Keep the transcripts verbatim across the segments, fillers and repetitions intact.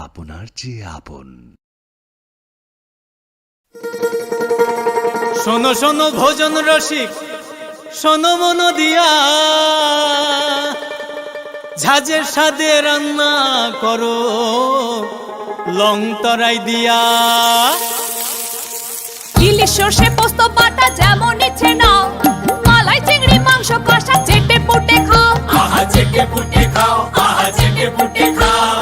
আপনার চেয়ে আপন। শোনো শোনো ভোজন রসিক, শোনো মন দিয়া, ঝাঁঝের স্বাদে রান্না করো লং তরাই দিয়া। ইলিশ সর্ষে পোস্ত বাটা যেমন ইচ্ছে নাও, মালাই চিংড়ি মাংস কষা চেটে পুটে খাও। আহা চেটে পুটে খাও, আহা চেটে পুটে খাও।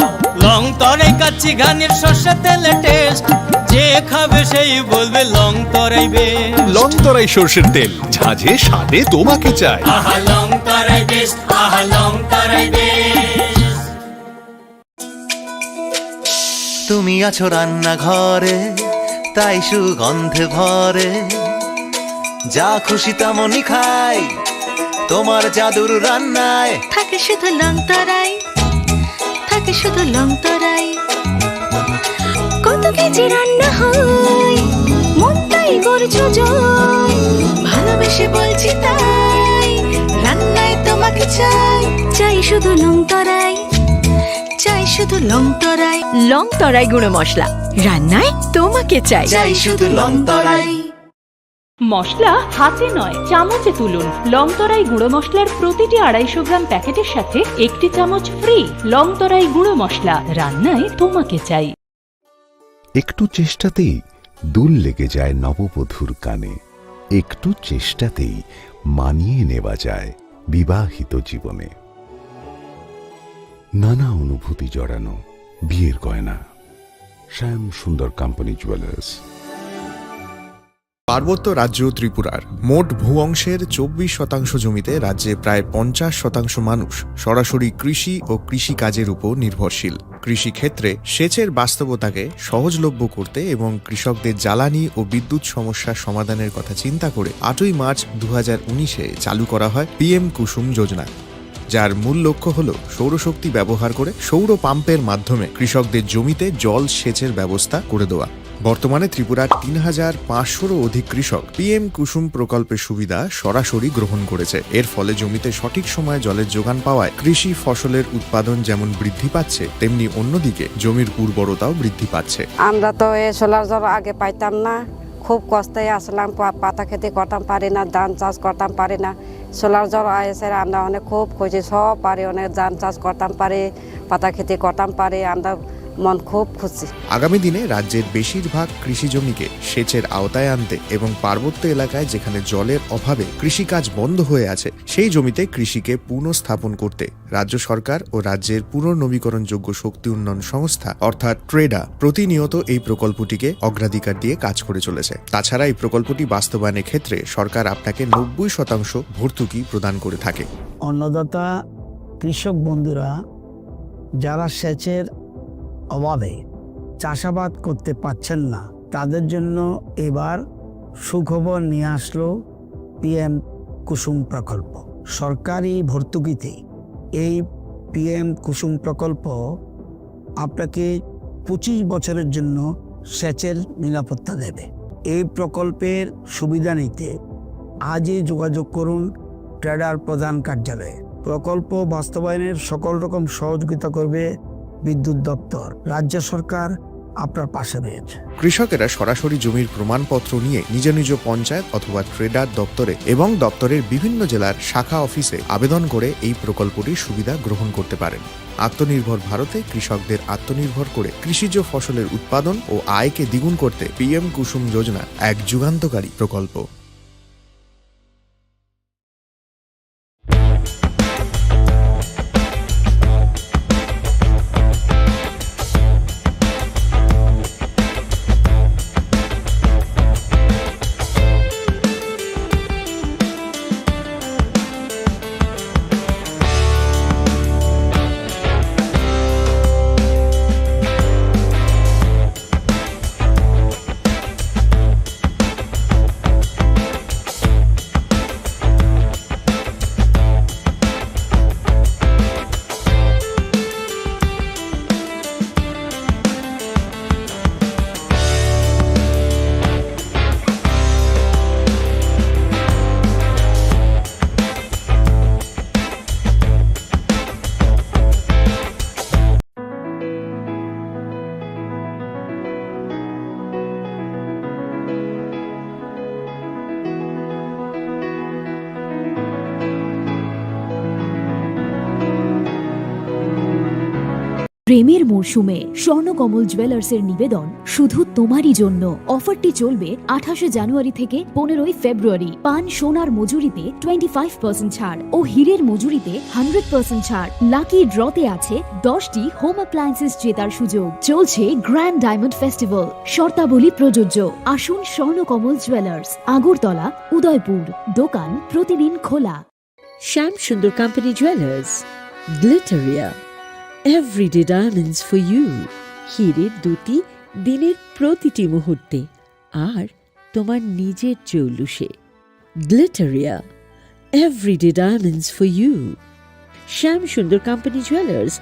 লং তরাই কাচ্চি ঘানির সর্ষে তেলে টেস্ট, যে খাবে সেই বলবে লং তরাই বেশ। লং তরাই সর্ষের তেল, ঝাঁঝে স্বাদে তোমাকে চাই। আহা লং তরাই বেশ, আহা লং তরাই বেশ। তুমি আছো রান্নাঘরে, তাই সুগন্ধে ভরে। যা খুশি তেমনই খাই, তোমার জাদুর রান্নায়। থাকে শুধু লং তরাই, থাকে শুধু লং তরাই। কত কেজি রান্না হয়, মনটাই করছো জয়। ভালোবেসে বলছি তাই, রান্নায় তোমাকে চাই। চাই শুধু লং তরাই, চাই শুধু লং তরাই। লং তরাই গুঁড়ো মশলা, রান্নায় তোমাকে চাই। চাই শুধু লং তরাই। মশলা হাতে নয়, চামচে তুলুন। লং তরাই গুঁড়ো মশলার প্রতিটি আড়াইশো গ্রাম প্যাকেটের সাথে একটি চামচ ফ্রি। লং তরাই গুঁড়ো মশলা, রান্নায় তোমাকে চাই। একটু চেষ্টাতেই দুল লেগে যায় নববধূর কানে, একটু চেষ্টাতেই মানিয়ে নেওয়া যায় বিবাহিত জীবনে। নানা অনুভূতি জড়ানো বিয়ের গয়না। শ্যাম সুন্দর কোম্পানি জুয়েলার্স। পার্বত্য রাজ্য ত্রিপুরার মোট ভূ অংশের চব্বিশ শতাংশ জমিতে রাজ্যে প্রায় পঞ্চাশ শতাংশ মানুষ সরাসরি কৃষি ও কৃষি কাজের উপর নির্ভরশীল। কৃষি ক্ষেত্রে সেচের বাস্তবতাকে সহজলভ্য করতে এবং কৃষকদের জ্বালানি ও বিদ্যুৎ সমস্যা সমাধানের কথা চিন্তা করে আটই মার্চ দু হাজার উনিশে চালু করা হয় পিএম কুসুম যোজনা, যার মূল লক্ষ্য হল সৌরশক্তি ব্যবহার করে সৌর পাম্পের মাধ্যমে কৃষকদের জমিতে জল সেচের ব্যবস্থা করে দেওয়া। বর্তমানে ত্রিপুরার তিন হাজার পাঁচশোরও অধিক কৃষক পিএম কুসুম প্রকল্পের সুবিধা সরাসরি গ্রহণ করেছে। এর ফলে জমিতে সঠিক সময়ে জলের যোগান পাওয়ায় কৃষি ফসলের উৎপাদন যেমন বৃদ্ধি পাচ্ছে, তেমনি অন্যদিকে জমির উর্বরতাও বৃদ্ধি পাচ্ছে। আমরা তো এই সোলার জল আগে পাইতাম না, খুব কষ্টে আসলাম, পা-, পাতা খেতে করতাম পারি না, ধান চাষ করতাম পারি না। সোলার জল এসে আমরা অনেক খুব খুশি, সব পারি, অনেক ধান চাষ করতাম পারি, পাতা খেতে করতাম পারি, আমরা মন খুব খুশি। আগামী দিনে রাজ্যের বেশিরভাগ কৃষি জমিকে সেচের আওতায় আনতে এবং পার্বত্য এলাকায় যেখানে জলের অভাবে কৃষিকাজ বন্ধ হয়ে আছে, সেই জমিতে কৃষিকে পুনঃস্থাপন করতে রাজ্য সরকার ও রাজ্যের পুনর্নবীকরণযোগ্য শক্তি উন্নয়ন সংস্থা অর্থাৎ ট্রেডা প্রতিনিয়ত এই প্রকল্পটিকে অগ্রাধিকার দিয়ে কাজ করে চলেছে। তাছাড়া এই প্রকল্পটি বাস্তবায়নের ক্ষেত্রে সরকার আপনাকে নব্বই শতাংশ ভর্তুকি প্রদান করে থাকে। অন্নদাতা কৃষক বন্ধুরা যারা সেচের অভাবে চাষাবাদ করতে পারছেন না, তাদের জন্য এবার সুখবর নিয়ে আসলো পিএম কুসুম প্রকল্প। সরকারি ভর্তুকিতে এই পিএম কুসুম প্রকল্প আপনাকে পঁচিশ বছরের জন্য সেচের নিরাপত্তা দেবে। এই প্রকল্পের সুবিধা নিতে আজই যোগাযোগ করুন ট্রেডার প্রধান কার্যালয়ে। প্রকল্প বাস্তবায়নের সকল রকম সহযোগিতা করবে বিদ্যুৎ দপ্তর। রাজ্য সরকার আপনার পাশে রয়েছে। কৃষকেরা সরাসরি জমির প্রমাণপত্র নিয়ে নিজ নিজ পঞ্চায়েত অথবা ট্রেডার দপ্তরে এবং দপ্তরের বিভিন্ন জেলার শাখা অফিসে আবেদন করে এই প্রকল্পটির সুবিধা গ্রহণ করতে পারেন। আত্মনির্ভর ভারতে কৃষকদের আত্মনির্ভর করে কৃষিজ ফসলের উৎপাদন ও আয়কে দ্বিগুণ করতে পিএম কুসুম যোজনা এক যুগান্তকারী প্রকল্প। মরশুমে স্বর্ণকমল জুয়েলার্সের নিবেদন শুধু তোমারই জন্য। অফারটি চলবে আঠাশে জানুয়ারি থেকে পনেরোই ফেব্রুয়ারি। পান সোনার মজুরিতে টোয়েন্টি ফাইভ পার্সেন্ট ছাড় ও হীরের মজুরিতে হান্ড্রেড পার্সেন্ট ছাড়। লাকি ড্রতে আছে দশটি হোম অ্যাপ্লায়েন্সেস জেতার সুযোগ। চলছে গ্র্যান্ড ডায়মন্ড ফেস্টিভ্যাল, শর্তাবলী প্রযোজ্য। আসুন স্বর্ণকমল জুয়েলার্স, আগরতলা, উদয়পুর। দোকান প্রতিদিন খোলা। Shyam Sundar company jewellers, Glitteria, everyday diamonds for you. হীরের দুটি দিনের প্রতিটি মুহূর্তে আর তোমার নিজের জৌলুসে। Glitteria, everyday diamonds for you. Shyam Sundar company jewellers.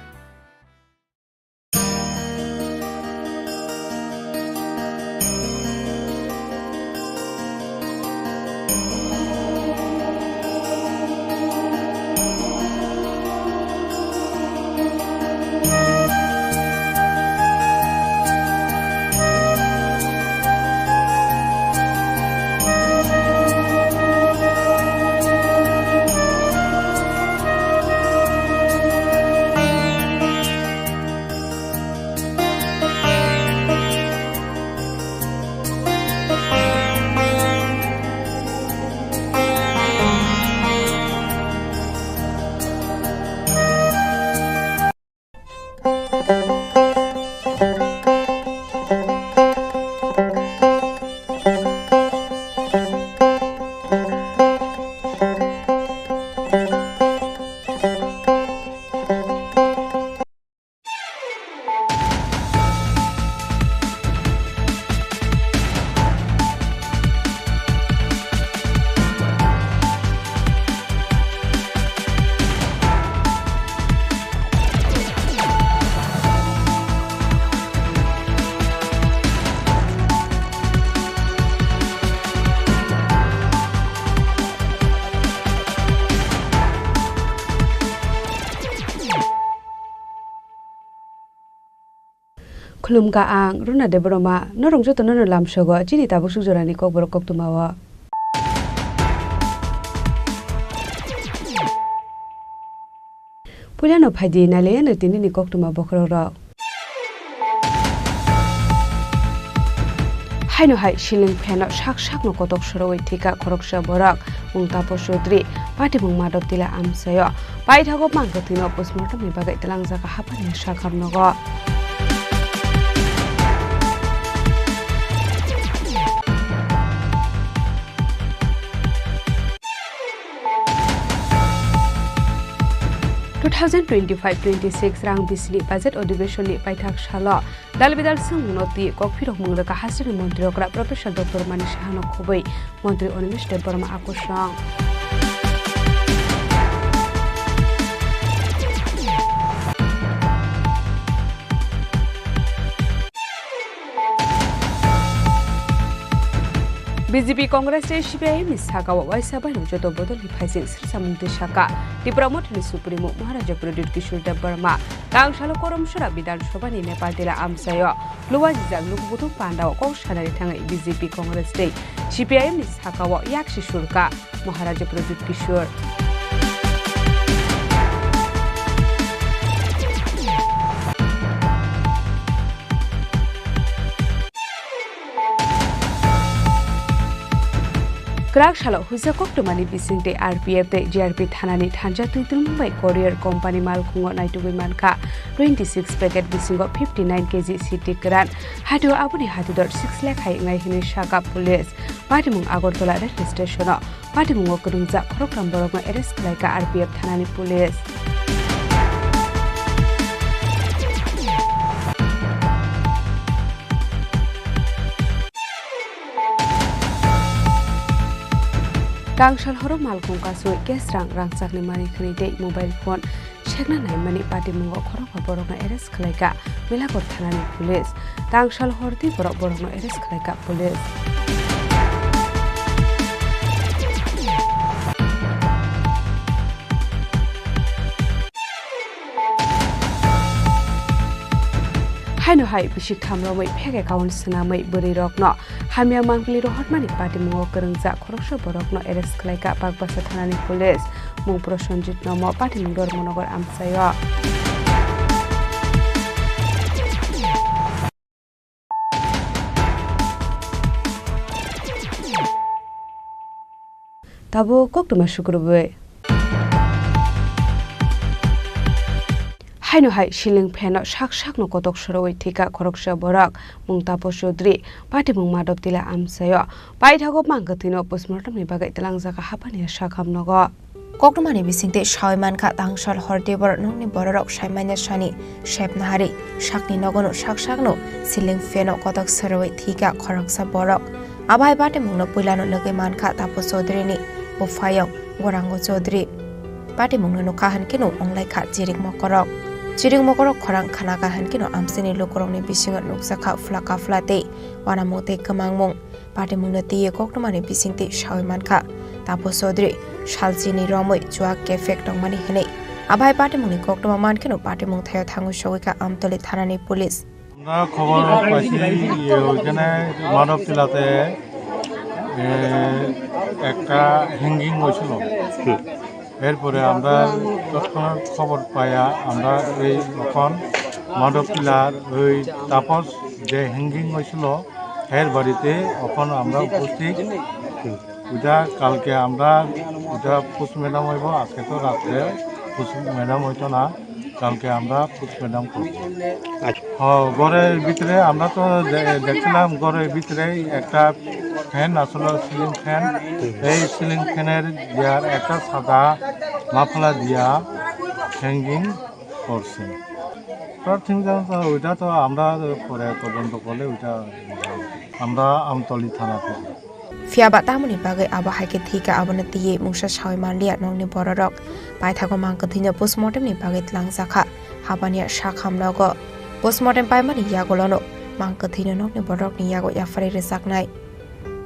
Khulumkha ang Runa Debbarma, norok jotono no lamsogo chini tabuk suk jorani kokborok koktwmao. Puilano phaidi nailaiya no tinini koktwma bokhorokrok. Haino hai siling pheno sak sakno kotok sorowi thika khoroksa borok, mung Tapo Chaudhary, patimung Madhav Tila amchaio. Paithago mangkwthwino postmortemni bagwi tlangjak haphangni sakhamnogo. Two thousand twenty-five twenty-six rang bisini budget odhibeshonni paithak salo dal bidal swngmungno twi kokphirok mung rwkha hasteni montri okra Professor Doctor Manik Sahano khobwi montri Animesh Debbarma akusong. B J P Congress tei C P I M ni sakao waisa baino joto bodolni phaising srwsamung twi saka Tipra Mothani Supremo Maharaja Pradyut Kishore Debbarma. Tangsalo Koromsora Bidhan Sabhani Nepal Tila amchaio luajijak lukubuthung pandao kok sanani thangwi B J P Congress tei C P I M ni sakao yaksi surka Maharaja Pradyut Kishore. Kwrak salo huisa koktwmani bising tei R P F tei G R P thanani thansa twi twlwmung bai courier company malkhungo naitugwi mankha twenty six packet bisingo fifty nine K G siti kwran. Hatio aboni hatidor six lakh hai wngnai hinwi saka police. Patimung Agartala railway stationo patimungo kwrwngjak khoroktham borokno arrest khlaikha R P F thanani police. Tangsal horo malkhung kasui cash rang rangchakni mani khwnwi tei mobile phone sekna naimani patimungo khorokma borokno arrest khlaikha Melaghor thanani police. Tangsal hordi borok borokno arrest khlaikha police. Haino hai bisik tham romwi fake account swnamwi bwrwi rokno hamya mangpili rohormani patimungo kwrwngjak khoroksa borokno arrest khlaikha Bakbasa thanani police. Mung Prosenjit Nomo, patimung Dharmanagar amchaio. Tabuk koktwma sukrubwi. Haino hai ceiling fan-o sak sakno kotok sorowi thwikha khoroksa borok, mung Tapo Chaudhary, patimung Madhab Tila amchaio. Paithago mang kwthwino postmortemni bagwi twlangjak Hapania sakham nogo. Koktwmani bisingtwi sawi mankha, tangsal hor dibor nokni bororok saimanya sani sepna hari sakni nogono sak sakno ceiling fan-o kotok sorowi thwikha khoroksa borok. Abo hai patimungno puilano nugwi mankha Tapo Chaudhary-ni buphayung Gorango Chaudhary. Patimungno nukha hwnkhe no wnglaikha chirik mokorok. Chirik mokorok khorang khanakha hwnkhe no amchaini lukurokni bisingo nukjakha phla kaphla tei uanamung tei kwmangmung. Patimungno twiwi koktwmani bisingtwi sawi mankha Tapo Chaudhary salchini romwi chuak kefek tongmani hwnwi. Abo hai patimungni koktwma mankheno patimung thaio thangwi sogwikha Amtoli thanani police. আমরা খবর পাইছি, ইয়ে, ওইখানে মাধব টিলাতে, এ, একটা হ্যাঙ্গিং হয়েছিল। এরপরে আমরা তৎক্ষণাৎ খবর পাইয়া আমরা এই এখন মাধব টিলার ওই তাপস যে হ্যাঙ্গিং হয়েছিল, এর বাড়িতে এখন আমরা উপস্থিত। ওটা কালকে আমরা, ওটা পোস্টমর্টম হইব, আজকে তো রাত্রে পোস্টমর্টম হইতো না, কালকে আমরা পোস্টমর্টম করব। আচ্ছা। হ, ঘরের ভিতরে আমরা তো দে-, দেখছিলাম ঘরের ভিতরে একটা ফ্যান আসলো, সিলিং ফ্যান। হুম। এই সিলিং ফ্যানের ইয়ার একটা সাদা মাফলা দিয়া হ্যাঙ্গিং করছে। প্রাথমিক জানতে ওইটা তো আমরা পরে তদন্ত করলে ওইটা আমরা আমতলি থানা থেকে। Phiya ba tamoni bagwi abo hai khe thwikha, abono twiwi mungsa sawi manliya nokni bororok. Paithago mang kwthwino postmortemni bagwi twlangjakha Hapania sakham nogo. Postmortem paimani yagulono mang kwthwino nokni bororokni yago yapharwi rwjaknai.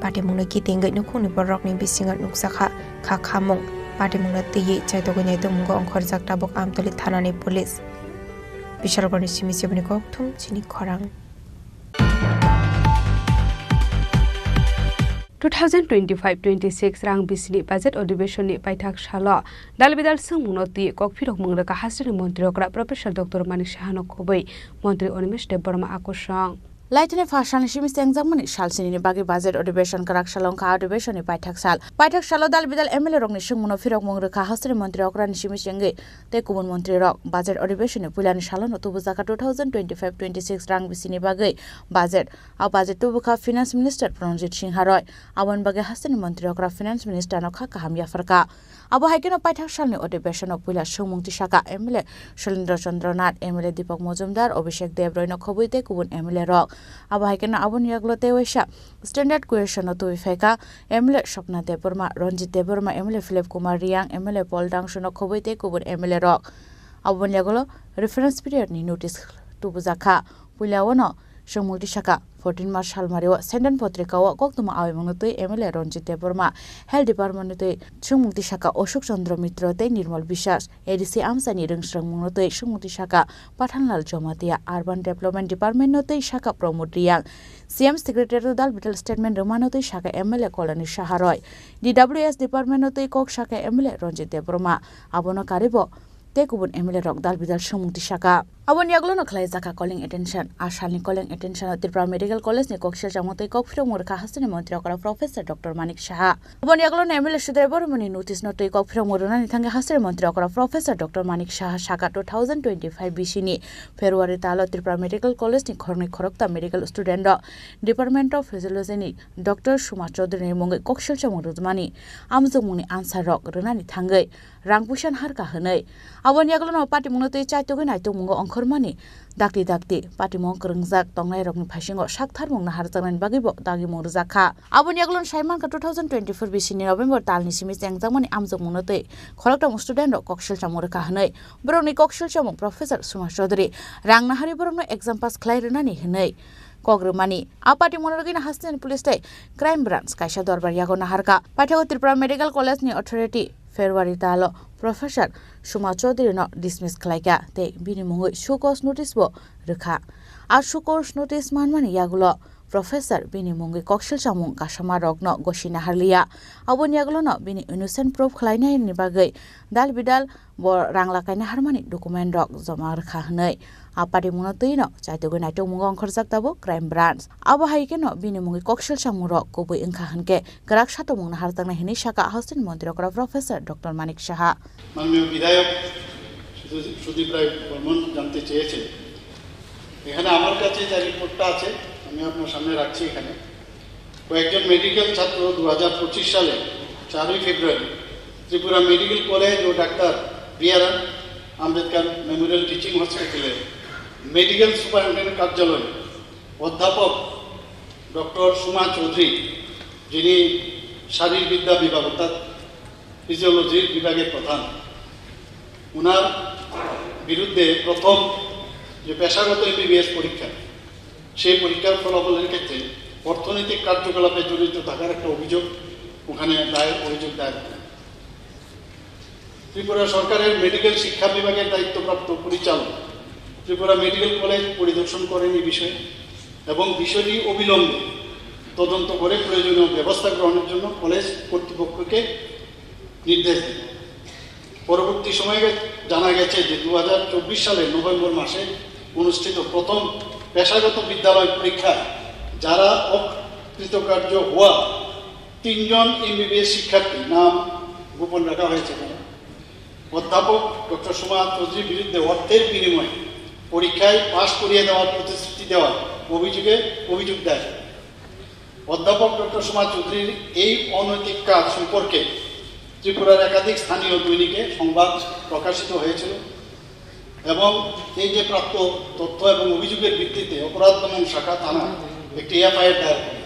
Patimungno kitingwi nukhungni bororokni bisingo nukjakha kha khamung. Patimungno twiwi chaitogwi naitukmungo ongkhorjak tabuk Amtoli thanani police. Bishargorni simi siboni kokthum chini khorang. Two thousand twenty-five twenty-six rang bisini budget odhibeshonni paithak salo dal bidal swngmungno twi kokphirok mung rwkha hasteni montri okra Professor Doctor Manik Sahano khobwi montri Animesh Debbarma akosong. Laithani pha salni simi chengjakmani sal sinini bagwi budget odhibeshon kwrak salo wngkha. Odhibeshonni paithak sal, paithak salo dal bidal M L A rokni swngmungno phirok mung rwkha hasteni montri okrani simi chengwi tei kubun montrirok. Budget odhibeshonni puilani salono tubujakha two thousand twenty-five twenty-six rang bisini bagwi budget. A budget tubukha Finance Minister Pranjit Singha Roy. Aboni bagwi hasteni montri okra Finance Minister no kha kaham yapharkha. Abo hai kheno paithak salni odhibeshonno puila swngmung tisakha M L A Shalendra Chandra Nath, M L A Deepak Majumdar, Abhishek Deb Roy no khobwi tei kubun M L A rok. Abo hai kheno aboni yagulo tei waisa standard question no tubui phaikha M L A Swapna Debbarma, Ranjit Debbarma, M L A Philip Kumar Reang, M L A Paul Dangsu no khobwi tei kubun M L A rok. Aboni yagulo reference period ni notice tubujakha. Puila wano swngmung tisakha fourteen March salmario Sendan potrika o koktwma awimungno twi M L A Ranjit Debbarma, Health Department no twi swngmung tisakha Ashok Chandra Mitra tei Nirmal Biswas, A D C amchaini rwngsrwngmungno twi swngmung tisakha Pathanlal Jamatia, Urban Development Department no twi sakha Pramod Reang, C M Secretary dal bidal statement rwmano twi sakha M L A Kolani Saha Roy, D W S Department no twi kok sakha M L A Ranjit Debbarma, abono karwibo tei kubun M L A rok dal bidal swngmung tisakha. Aboni yagulono khlaijakha calling attention. A salni calling attention o Tripura Medical College ni kok selchamo tei kok phirokmung rwkha hasteni montri okra Professor Doctor Manik Saha. Aboni yagulono M L A Sudrai Boromani notice no twi kok phirokmung rwnani thangwi hasteni montri okra Professor Doctor Manik Saha sakha two thousand twenty-five bisini February talo Tripura Medical College ni khoroknwi khorokta medical student rok Department of Physiology ni Doctor Suma Chaudhary ni mungwi kok selchamo rwmani amjokmungni answer rok rwnani thangwi rang puisa naharkha hwnwi. Aboni yagulono patimungno twi chaitugwi naitukmungo ongkhormani dakti dakti patimung kwrwngjak tongnairokni phaisingo saktharmung naharjaknani bagwibo dagimung rwjakha. Aboni yagulono saimankha two thousand twenty-four bisini November talni simi chengjakmani amjokmungno twi khoroktham student rok kok selchamo rwkha hwnwi. Borokni kok selchamo Professor Suma Chaudhary rang naharwi borokno exam pass khlai rwnani hwnwi kok rwmani. A patimungno rwgwino hasteni police tei crime branch kaisa dorbar yago naharkha. Paithago Tripura Medical College ni authority February talo Professor Suma Chaudhary no dismiss khlaikha tei bini mungwi show cause notice bo rwkha. A show cause notice manmani yagulo Professor bini mungwi koksil chamung kasama rokno gosi naharliya. Aboni yagulono bini innocent proof khlainani bagwi dal bidal bo rang lakaina harmani document rok joma rwkha hwnwi a patimungno twino chaitugwi naitokmungo ongkhorjak tabuk Crime Branch. Abo hai kheno bini mungwi koksil chamung rok kubui wngkha hwnkhe kwrak satomung nahar tangnai hwnwi saka Hostel Montri okra Professor Doctor Manik Saha. মাননীয় বিধায়ক সুদীপ রায় বর্মন জানতে চেয়েছেন, এখানে আমার কাছে যে রিপোর্টটা আছে আমি আপনার সামনে রাখছি। এখানে কয়েকজন মেডিকেল ছাত্র দু হাজার পঁচিশ সালে চারই ফেব্রুয়ারি ত্রিপুরা মেডিকেল কলেজ ও ডাক্তার বি আর আম্বেদকর মেমোরিয়াল টিচিং হসপিটালের মেডিকেল সুপারিনটেন্ডেন্ট কার্যালয়ে অধ্যাপক ডক্টর সুমা চৌধুরী, যিনি শারীরবিদ্যা বিভাগ অর্থাৎ ফিজিওলজির বিভাগের প্রধান, ওনার বিরুদ্ধে প্রথম যে পেশাগত এমবিবিএস পরীক্ষা, সেই পরীক্ষার ফলাফলের ক্ষেত্রে অর্থনৈতিক কার্যকলাপে জড়িত থাকার একটা অভিযোগ ওখানে দায়ের, অভিযোগ দায়ের করেন। ত্রিপুরা সরকারের মেডিকেল শিক্ষা বিভাগের দায়িত্বপ্রাপ্ত পরিচালক ত্রিপুরা মেডিকেল কলেজ পরিদর্শন করেন এই বিষয়ে এবং বিষয়টি অবিলম্বে তদন্ত করে প্রয়োজনীয় ব্যবস্থা গ্রহণের জন্য কলেজ কর্তৃপক্ষকে নির্দেশ দেন। পরবর্তী সময়ে গে-, জানা গেছে যে দু হাজার চব্বিশ সালের নভেম্বর মাসে অনুষ্ঠিত প্রথম পেশাগত বিদ্যালয় পরীক্ষায় যারা অকৃতকার্য হওয়া তিনজন এমবিবিএস শিক্ষার্থী, নাম গোপন রাখা হয়েছে কেন, অধ্যাপক ডক্টর সুমা চৌধুরীর বিরুদ্ধে অর্থের বিনিময়ে পরীক্ষায় পাশ করিয়ে দেওয়ার প্রতিশ্রুতি দেওয়ার অভিযোগে অভিযোগ দেয়। অধ্যাপক ডক্টর সুমা চৌধুরীর এই অনৈতিক কাজ সম্পর্কে ত্রিপুরার একাধিক স্থানীয় দৈনিকে সংবাদ প্রকাশিত হয়েছিল এবং এই যে প্রাপ্ত তথ্য এবং অভিযোগের ভিত্তিতে অপরাধ দমন শাখা থানা একটি এফআইআর দায়ের করে,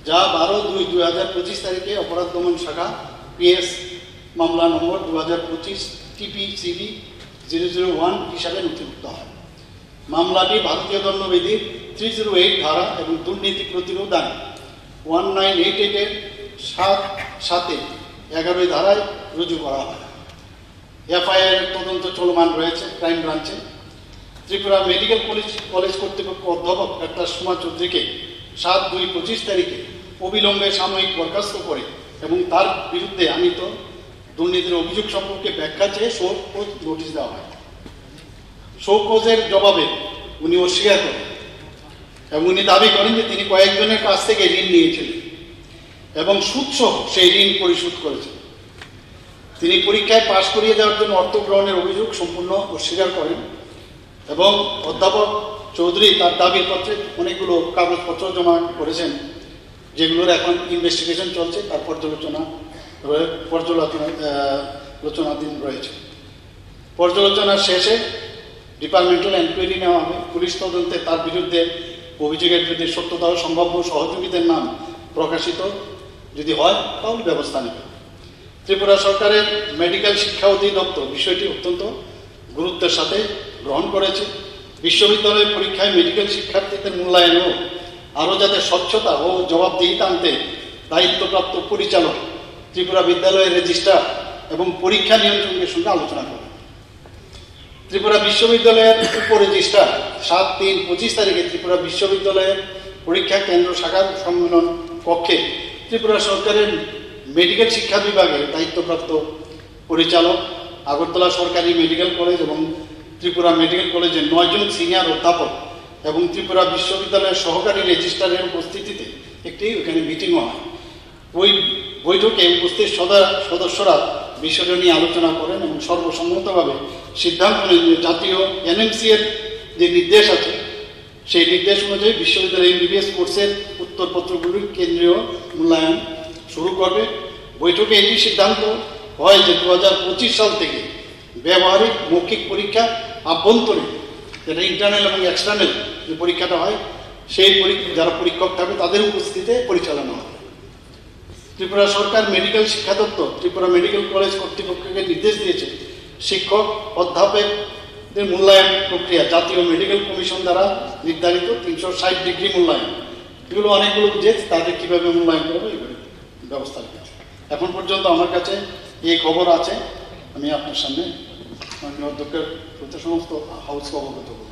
যা বারো দুই দুই হাজার পঁচিশ তারিখে অপরাধ দমন শাখা পিএস মামলা নম্বর দু হাজার পঁচিশ টিপিসিবি জিরো জিরো ওয়ান হিসাবে নথিভুক্ত হয়। মামলাটি ভারতীয় দণ্ডবিধির থ্রি জিরো এইট ধারা এবং দুর্নীতি প্রতিরোধ আইন ওয়ান নাইন এইট এইটের সাত সাতে এগারোই ধারায় রুজু করা হয়। এফআইআর এর তদন্ত চলমান রয়েছে ক্রাইম ব্রাঞ্চে। ত্রিপুরা মেডিকেল কলেজ কলেজ কর্তৃপক্ষ অধ্যাপক ডাক্তার সুমা চৌধুরীকে সাত দুই পঁচিশ তারিখে অবিলম্বে সাময়িক বরখাস্ত করে এবং তার বিরুদ্ধে আনিত দুর্নীতির অভিযোগ সম্পর্কে ব্যাখ্যা চেয়ে শো কজ নোটিশ দেওয়া হয়। শো কজের জবাবে উনি অস্বীকার করেন এবং উনি দাবি করেন যে তিনি কয়েকজনের কাছ থেকে ঋণ নিয়েছিলেন এবং সুদসহ সেই ঋণ পরিশোধ করেছেন। তিনি পরীক্ষায় পাশ করিয়ে দেওয়ার জন্য অর্থ গ্রহণের অভিযোগ সম্পূর্ণ অস্বীকার করেন এবং অধ্যাপক চৌধুরী তার দাবির পত্রে অনেকগুলো কাগজপত্র জমা করেছেন, যেগুলোর এখন ইনভেস্টিগেশন চলছে, তার পর্যালোচনা রয়ে-, পর্যালোচনা, আহ, আলোচনাধীন রয়েছে। পর্যালোচনার শেষে ডিপার্টমেন্টাল এনকোয়ারি নেওয়া হবে। পুলিশ তদন্তে তার বিরুদ্ধে অভিযোগের যদি সত্যতা ও সম্ভাব্য সহযোগীদের নাম প্রকাশিত যদি হয়, তাহলে ব্যবস্থা নেবে। ত্রিপুরা সরকারের মেডিকেল শিক্ষা অধিদপ্তর বিষয়টি অত্যন্ত গুরুত্বের সাথে গ্রহণ করেছে। বিশ্ববিদ্যালয় পরীক্ষায় মেডিকেল শিক্ষার্থীদের মূল্যায়ন ও আরও যাতে স্বচ্ছতা ও জবাবদিহিতা আনতে দায়িত্বপ্রাপ্ত পরিচালক ত্রিপুরা বিদ্যালয়ের রেজিস্ট্রার এবং পরীক্ষা নিয়ন্ত্রকের সঙ্গে আলোচনা করেন। ত্রিপুরা বিশ্ববিদ্যালয়ের উপরেজিস্ট্রার সাত তিন পঁচিশ তারিখে ত্রিপুরা বিশ্ববিদ্যালয়ের পরীক্ষা কেন্দ্র শাখার সম্মেলন কক্ষে ত্রিপুরা সরকারের মেডিকেল শিক্ষা বিভাগের দায়িত্বপ্রাপ্ত পরিচালক, আগরতলা সরকারি মেডিকেল কলেজ এবং ত্রিপুরা মেডিকেল কলেজের নয়জন সিনিয়র অধ্যাপক এবং ত্রিপুরা বিশ্ববিদ্যালয়ের সহকারী রেজিস্ট্রারের উপস্থিতিতে একটি ওখানে মিটিংও হয়। ওই বৈঠকে উপস্থিত সদা-, সদস্যরা বিষয়টি নিয়ে আলোচনা করেন এবং সর্বসম্মতভাবে সিদ্ধান্ত নেন যে জাতীয় এনএমসি এর যে নির্দেশ আছে, সেই নির্দেশ অনুযায়ী বিশ্ববিদ্যালয় এমবিবিএস কোর্সের উত্তরপত্রগুলির কেন্দ্রীয় মূল্যায়ন শুরু করবে। বৈঠকে এটি সিদ্ধান্ত হয় যে দু হাজার পঁচিশ সাল থেকে ব্যবহারিক মৌখিক পরীক্ষা, আভ্যন্তরীণ, যেটা ইন্টারনাল এবং এক্সটার্নাল যে পরীক্ষাটা হয়, সেই পরীক্ষা, যারা পরীক্ষক থাকবে তাদের উপস্থিতিতে পরিচালনা হবে। ত্রিপুরা সরকার মেডিকেল শিক্ষা দপ্তর ত্রিপুরা মেডিকেল কলেজ কর্তৃপক্ষকে নির্দেশ দিয়েছে শিক্ষক অধ্যাপকদের মূল্যায়ন প্রক্রিয়া জাতীয় মেডিকেল কমিশন দ্বারা নির্ধারিত তিনশো ষাট ডিগ্রি মূল্যায়ন, এগুলো অনেকগুলো যে তাদের কিভাবে মূল্যায়ন করবে এগুলো ব্যবস্থা রেখেছে। এখন পর্যন্ত আমার কাছে এই খবর আছে, আমি আপনার সামনে মাননীয় অধ্যক্ষের প্রতি সমস্ত হাউসকে অবগত করব।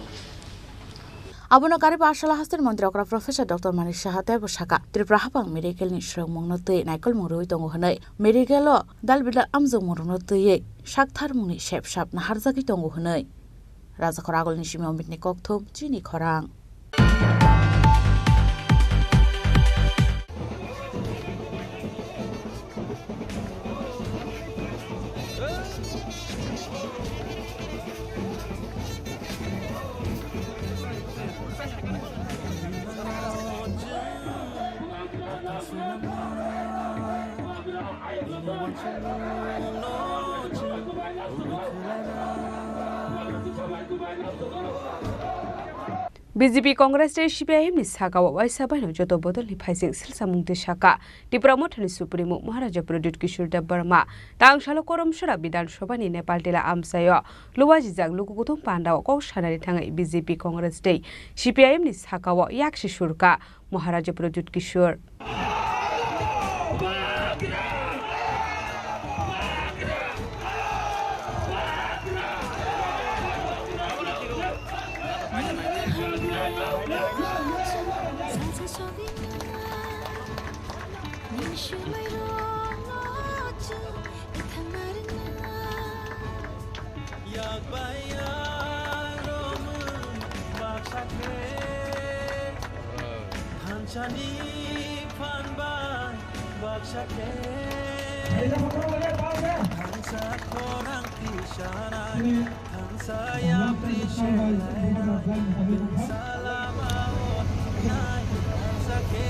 Abono karwi Basala hasteni montri okra Professor Doctor Manik Saha teibo sakha, Tripura haphang medical ni swrwngmungno twi naikolmung rwui tongo hwnwi, medical o dal bidal amjokmungrokno twiwi saktharmungni sep sap naharjagwi tongo hwnwi. Rajakhor agulni simi Omitni kokthum, chini khorang. B J P, Congress tei C P I M ni sakao waisa baino joto bodolni phaising silsamung twi sakha. Tipra Mothani Supremo Maharaja Pradyut Kishore Debbarma tangsalo Karamsora Bidhan Sabhani Nepal Tila amchaio luajijak luku kuthum pandao kok sanani thangwi B J P, Congress tei C P I M ni sakao yaksi surkha Maharaja Pradyut Kishore. Thansani phan bai baksa khe, thansa khorang tisanai, thansa yapri selainai, salama o thangnai, thansa khe.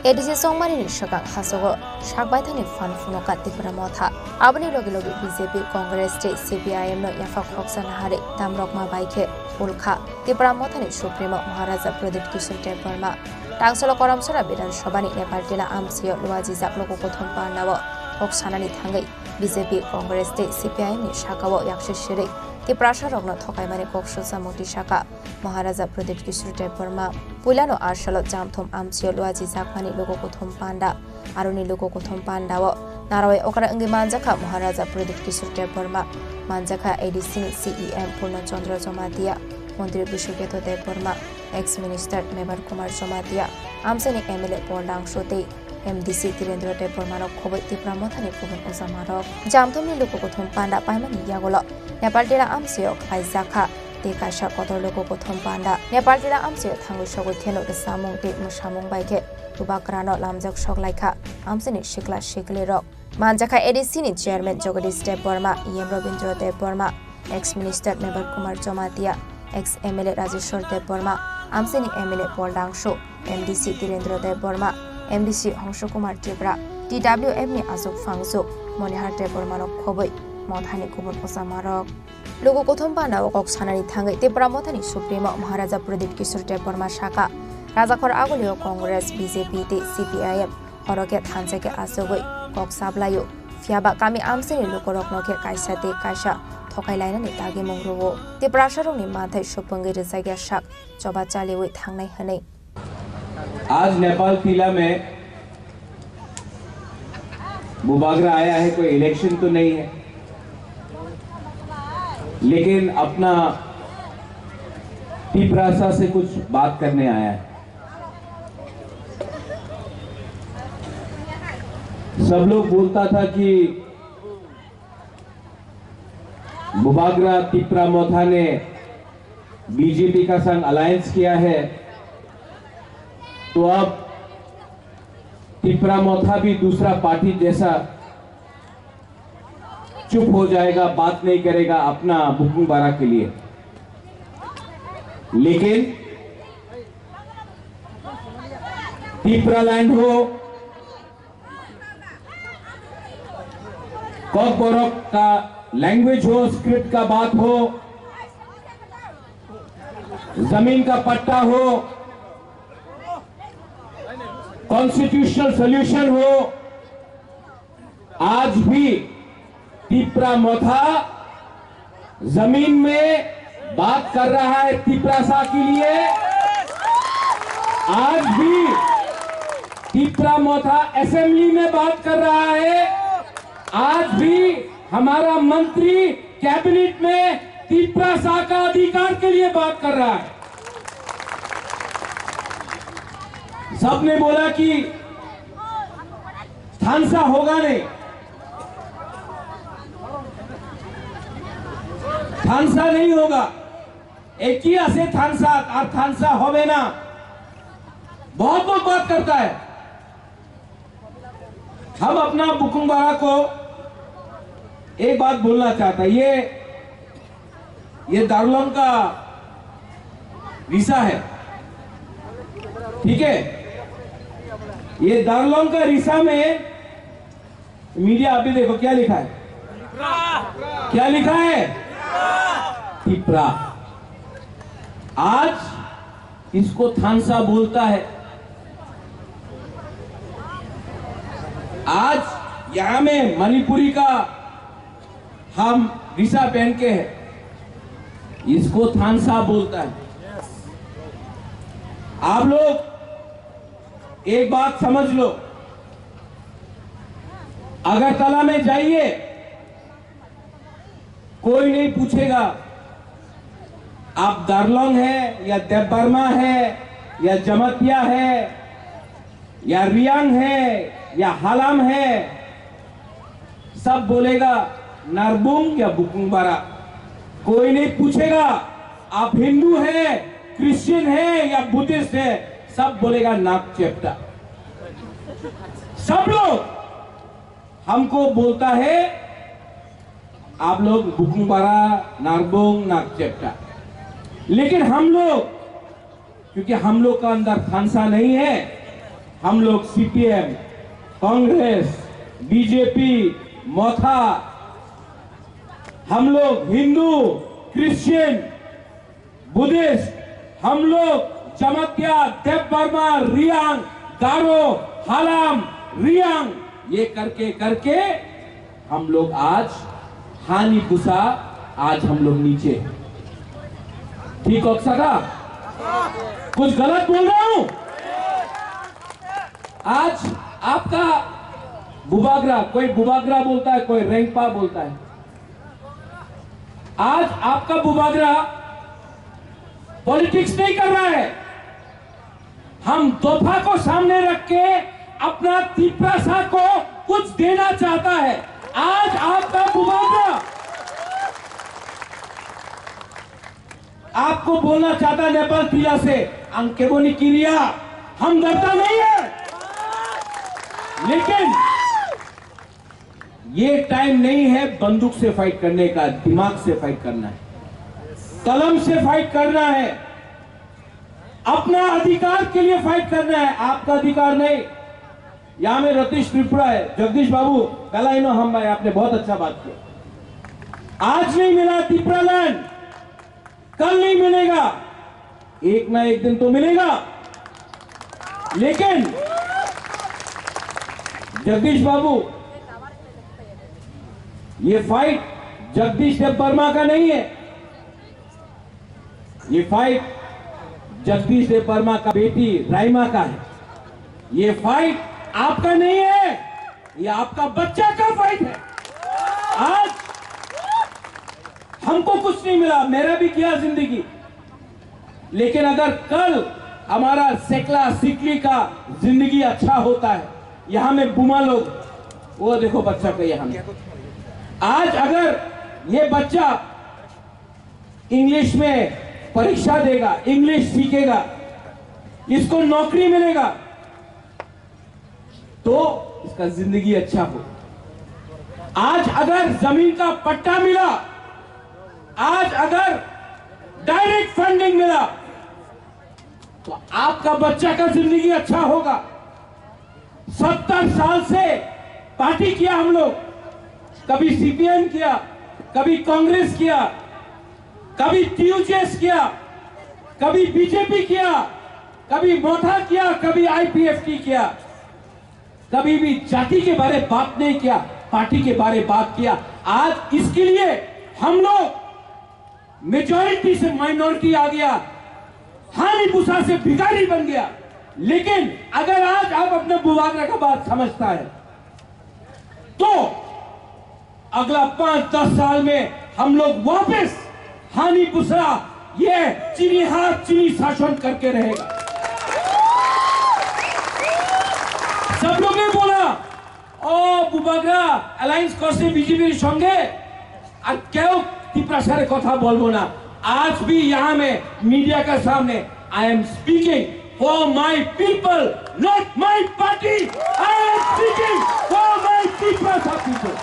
A D C songmani ni swkang hasogo sak baithangni phan phunukha Tipra Motha. Aboni logi logi B J P, Congress tei C P I M no yaphak khoksa naharwi damrokma bai khe ulkha Tipra Mothani Supremo Maharaja Pradyut Kishore Debbarma. Tangsalo Karamsora Bidhan Sabhani Nepal Tila amchaio luajijak luku kuthum pandao kok sanani thangwi B J P, Congress tei C P I M ni sakao yaksi sirwi Tiprasarokno thokaimani kok sujamung twi sakha. Maharaja Pradyut Kishore Debbarma puilano arsalo Jamthum amchaio luajijakmani luku kuthum panda. Aroni luku kuthum pandao narwai okra wngwi manjakha Maharaja Pradyut Kishore Debbarma, manjakha A D C ni C E M Purno Chandra Jamatia, Montri Bishwaketho Debbarma, ex Minister Mebar Kumar Jamatia, amchaini M L A Paul Dangso tei M D C Tirendra Debbarmano khobwi Tipra Mothani kubun ojamarok. Jamthumni luku kuthum panda paimani yagulo Nepal Tila amchaio khlaijakha. Tei kaisa kotor luku kuthum panda Nepal Tila amchaio thangwi sogwi kheno rwchapmung tei mwsamung bai khe bubagrano lamjak sok laikha amchaini sikla siklirok. Manjakha A D C ni chairman Jagadish Debbarma, E M Rabindra Debbarma, ex minister Mebar Kumar Jamatia, ex M L A Rajeshwar Debbarma, amchaini M L A Paul Dangso, M D C Tirendra Debbarma, M D C Hongso Kumar Tripura, T W F ni Achuk Phangchuk, Monihar Debbarmano khobwi Mothani kubun ojamarok. Luku kuthum panda o kok sanani thangwi Tipra Mothani Supremo Maharaja Pradyut Kishore Debbarma sakha, Rajakhor agulio Congress, B J P tei C P I M horo khe thansa khe achugwi kok sablaio. Phiyaba kami amchaini lukurokno khe kaisa tei kaisa thokai lainani dagimung rwo. Tiprasarokni manthai supungwi rwjakya sak choba chaliwi thangnai hwnwi. आज नेपाल तिला में बुबागरा आया है, कोई इलेक्शन तो नहीं है, लेकिन अपना तिपरासा से कुछ बात करने आया है। सब लोग बोलता था कि बुबागरा तिपरा मोथा ने बीजेपी का संग अलायंस किया है, तो अब तिपरा मोथा भी दूसरा पार्टी जैसा चुप हो जाएगा, बात नहीं करेगा अपना बुकुंग बारा के लिए। लेकिन तिपरा लैंड हो, कॉकबरक का लैंग्वेज हो, स्क्रिप्ट का बात हो, जमीन का पट्टा हो, कॉन्स्टिट्यूशनल सॉल्यूशन हो, आज भी तिपरा मोथा जमीन में बात कर रहा है तिपरासा के लिए। आज भी तिपरा मोथा असेंबली में बात कर रहा है। आज भी हमारा मंत्री कैबिनेट में तिपरासा का अधिकार के लिए बात कर रहा है। सबने बोला कि थानसा होगा नहीं, थानसा नहीं होगा। একই আছে থানসা আর থানসা হবে না। बहुत लोग बात करता है। हम अपना बुकुंग बारा को एक बात बोलना चाहता है। ये, ये दार्लोंग का रिसा है, ठीक है? ये दार्लोंग का रिसा में मीडिया अभी देखो क्या लिखा है, क्या लिखा है? तिपरा। आज इसको थानसा बोलता है। आज यहाँ में मणिपुरी का हम रिसा पहन के हैं, इसको थानसा बोलता है। आप लोग एक बात समझ लो, अगरतला में जाइए, कोई नहीं पूछेगा आप दार्लोंग है या देबबर्मा है या जमातिया है या रियांग है या हालाम है, सब बोलेगा नारबुंग या बुकुंगबारा। कोई नहीं पूछेगा आप हिंदू है, क्रिश्चियन है या बुद्धिस्ट है, सब बोलेगा नाग चेप्टा। सब लोग हमको बोलता है आप लोग बुकुंगबारा, नारबुंग, नाग चेप्टा। लेकिन हम लोग, क्योंकि हम लोग का अंदर थानसा नहीं है, हम लोग सीपीएम, कांग्रेस, बीजेपी, मोथा, हम लोग हिंदू, क्रिश्चियन, बुद्धिस्ट, हम लोग जमातिया, देबबर्मा, रियांग, गारो, हालाम, रियांग, ये करके करके हम लोग आज हानि पुसा, आज हम लोग नीचे। ठीक हो सका? कुछ गलत बोल रहा हूं? आज आपका बुबाग्रा, कोई बुबाग्रा बोलता है, कोई रेंगपा बोलता है। आज आपका बुबाग्रा पॉलिटिक्स नहीं कर रहा है। हम दोफा को सामने रख के अपना तिपरासा को कुछ देना चाहता है। आज आपका बुबाग्रा आपको बोलना चाहता है नेपाल तिला से, ang kebo ni kiria, हम डरता नहीं है, लेकिन ये टाइम नहीं है बंदूक से फाइट करने का, दिमाग से फाइट करना है, कलम से फाइट करना है, अपना अधिकार के लिए फाइट करना है, आपका अधिकार नहीं। यहाँ में रतीश त्रिपुरा है, जगदीश बाबू, पहला इनो हम भाई, आपने बहुत अच्छा बात किया। आज नहीं मिला तिपरालैंड, कल नहीं मिलेगा, एक ना एक दिन तो मिलेगा। लेकिन जगदीश बाबू, ये फाइट जगदीश देबबर्मा का नहीं है, ये फाइट जगदीश देबबर्मा का बेटी राइमा का है। ये फाइट आपका नहीं है, ये आपका बच्चा का फाइट है। आज हमको कुछ नहीं मिला, मेरा भी गया जिंदगी, लेकिन अगर कल हमारा सेकला सिकली का जिंदगी अच्छा होता है, यहाँ में बुमा लोग, वो देखो बच्चा को यहाँ में, आज अगर ये बच्चा इंग्लिश में परीक्षा देगा, इंग्लिश सीखेगा, इसको नौकरी मिलेगा, तो इसका जिंदगी अच्छा हो। आज अगर जमीन का पट्टा मिला, आज अगर डायरेक्ट फंडिंग मिला, तो आपका बच्चा का जिंदगी अच्छा होगा। सत्तर साल से पार्टी किया हम लोग, कभी सीपीएम किया, कभी कांग्रेस किया, कभी टीयूजेएस किया, कभी बीजेपी किया, कभी मोथा किया, कभी आईपीएफटी किया, कभी भी जाति के बारे बात नहीं किया, पार्टी के बारे बात किया। आज इसके लिए हम लोग मेजॉरिटी से माइनॉरिटी आ गया, हानि पुसा से भिखारी बन गया। लेकिन अगर आज आप अपने बुबागरा का बात समझता है, तो अगला पाँच दस साल में हम लोग वापस হানি বুসরা, ইয়ে চিনি হাত চিনি শাসন করকে রহেগা। সব লোগে বোলা, ও বুবাগ্রা অ্যালায়েন্স করছে বিজেপির সঙ্গে, আর কেউ তিপ্রাসারে কথা বলবো না। আজ ভি ইয়াহান মে মিডিয়া কা সামনে, I am speaking for my people, not my party. I am speaking for my Tiprasa people.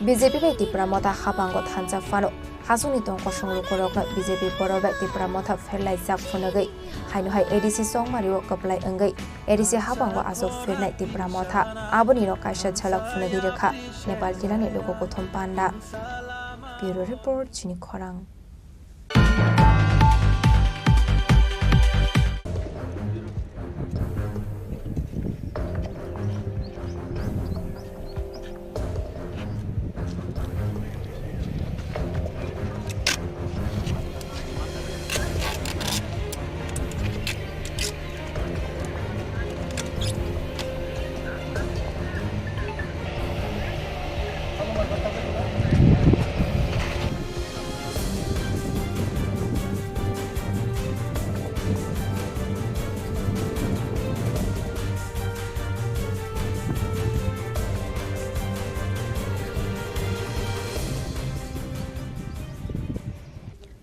B J P bai Tipra Motha hapango thansa phano. Hasongni tong kosong lukurokno B J P borok bai Tipra Motha pherlaijak phunugwi, haino hai A D C chongmario kwplai wngwi A D C hapango achuk phirnai Tipra Motha. Abonino kaisa jhalak phunugwi rwkha Nepal jilani luku kuthum panda. Bureau Report, Chini Khorang.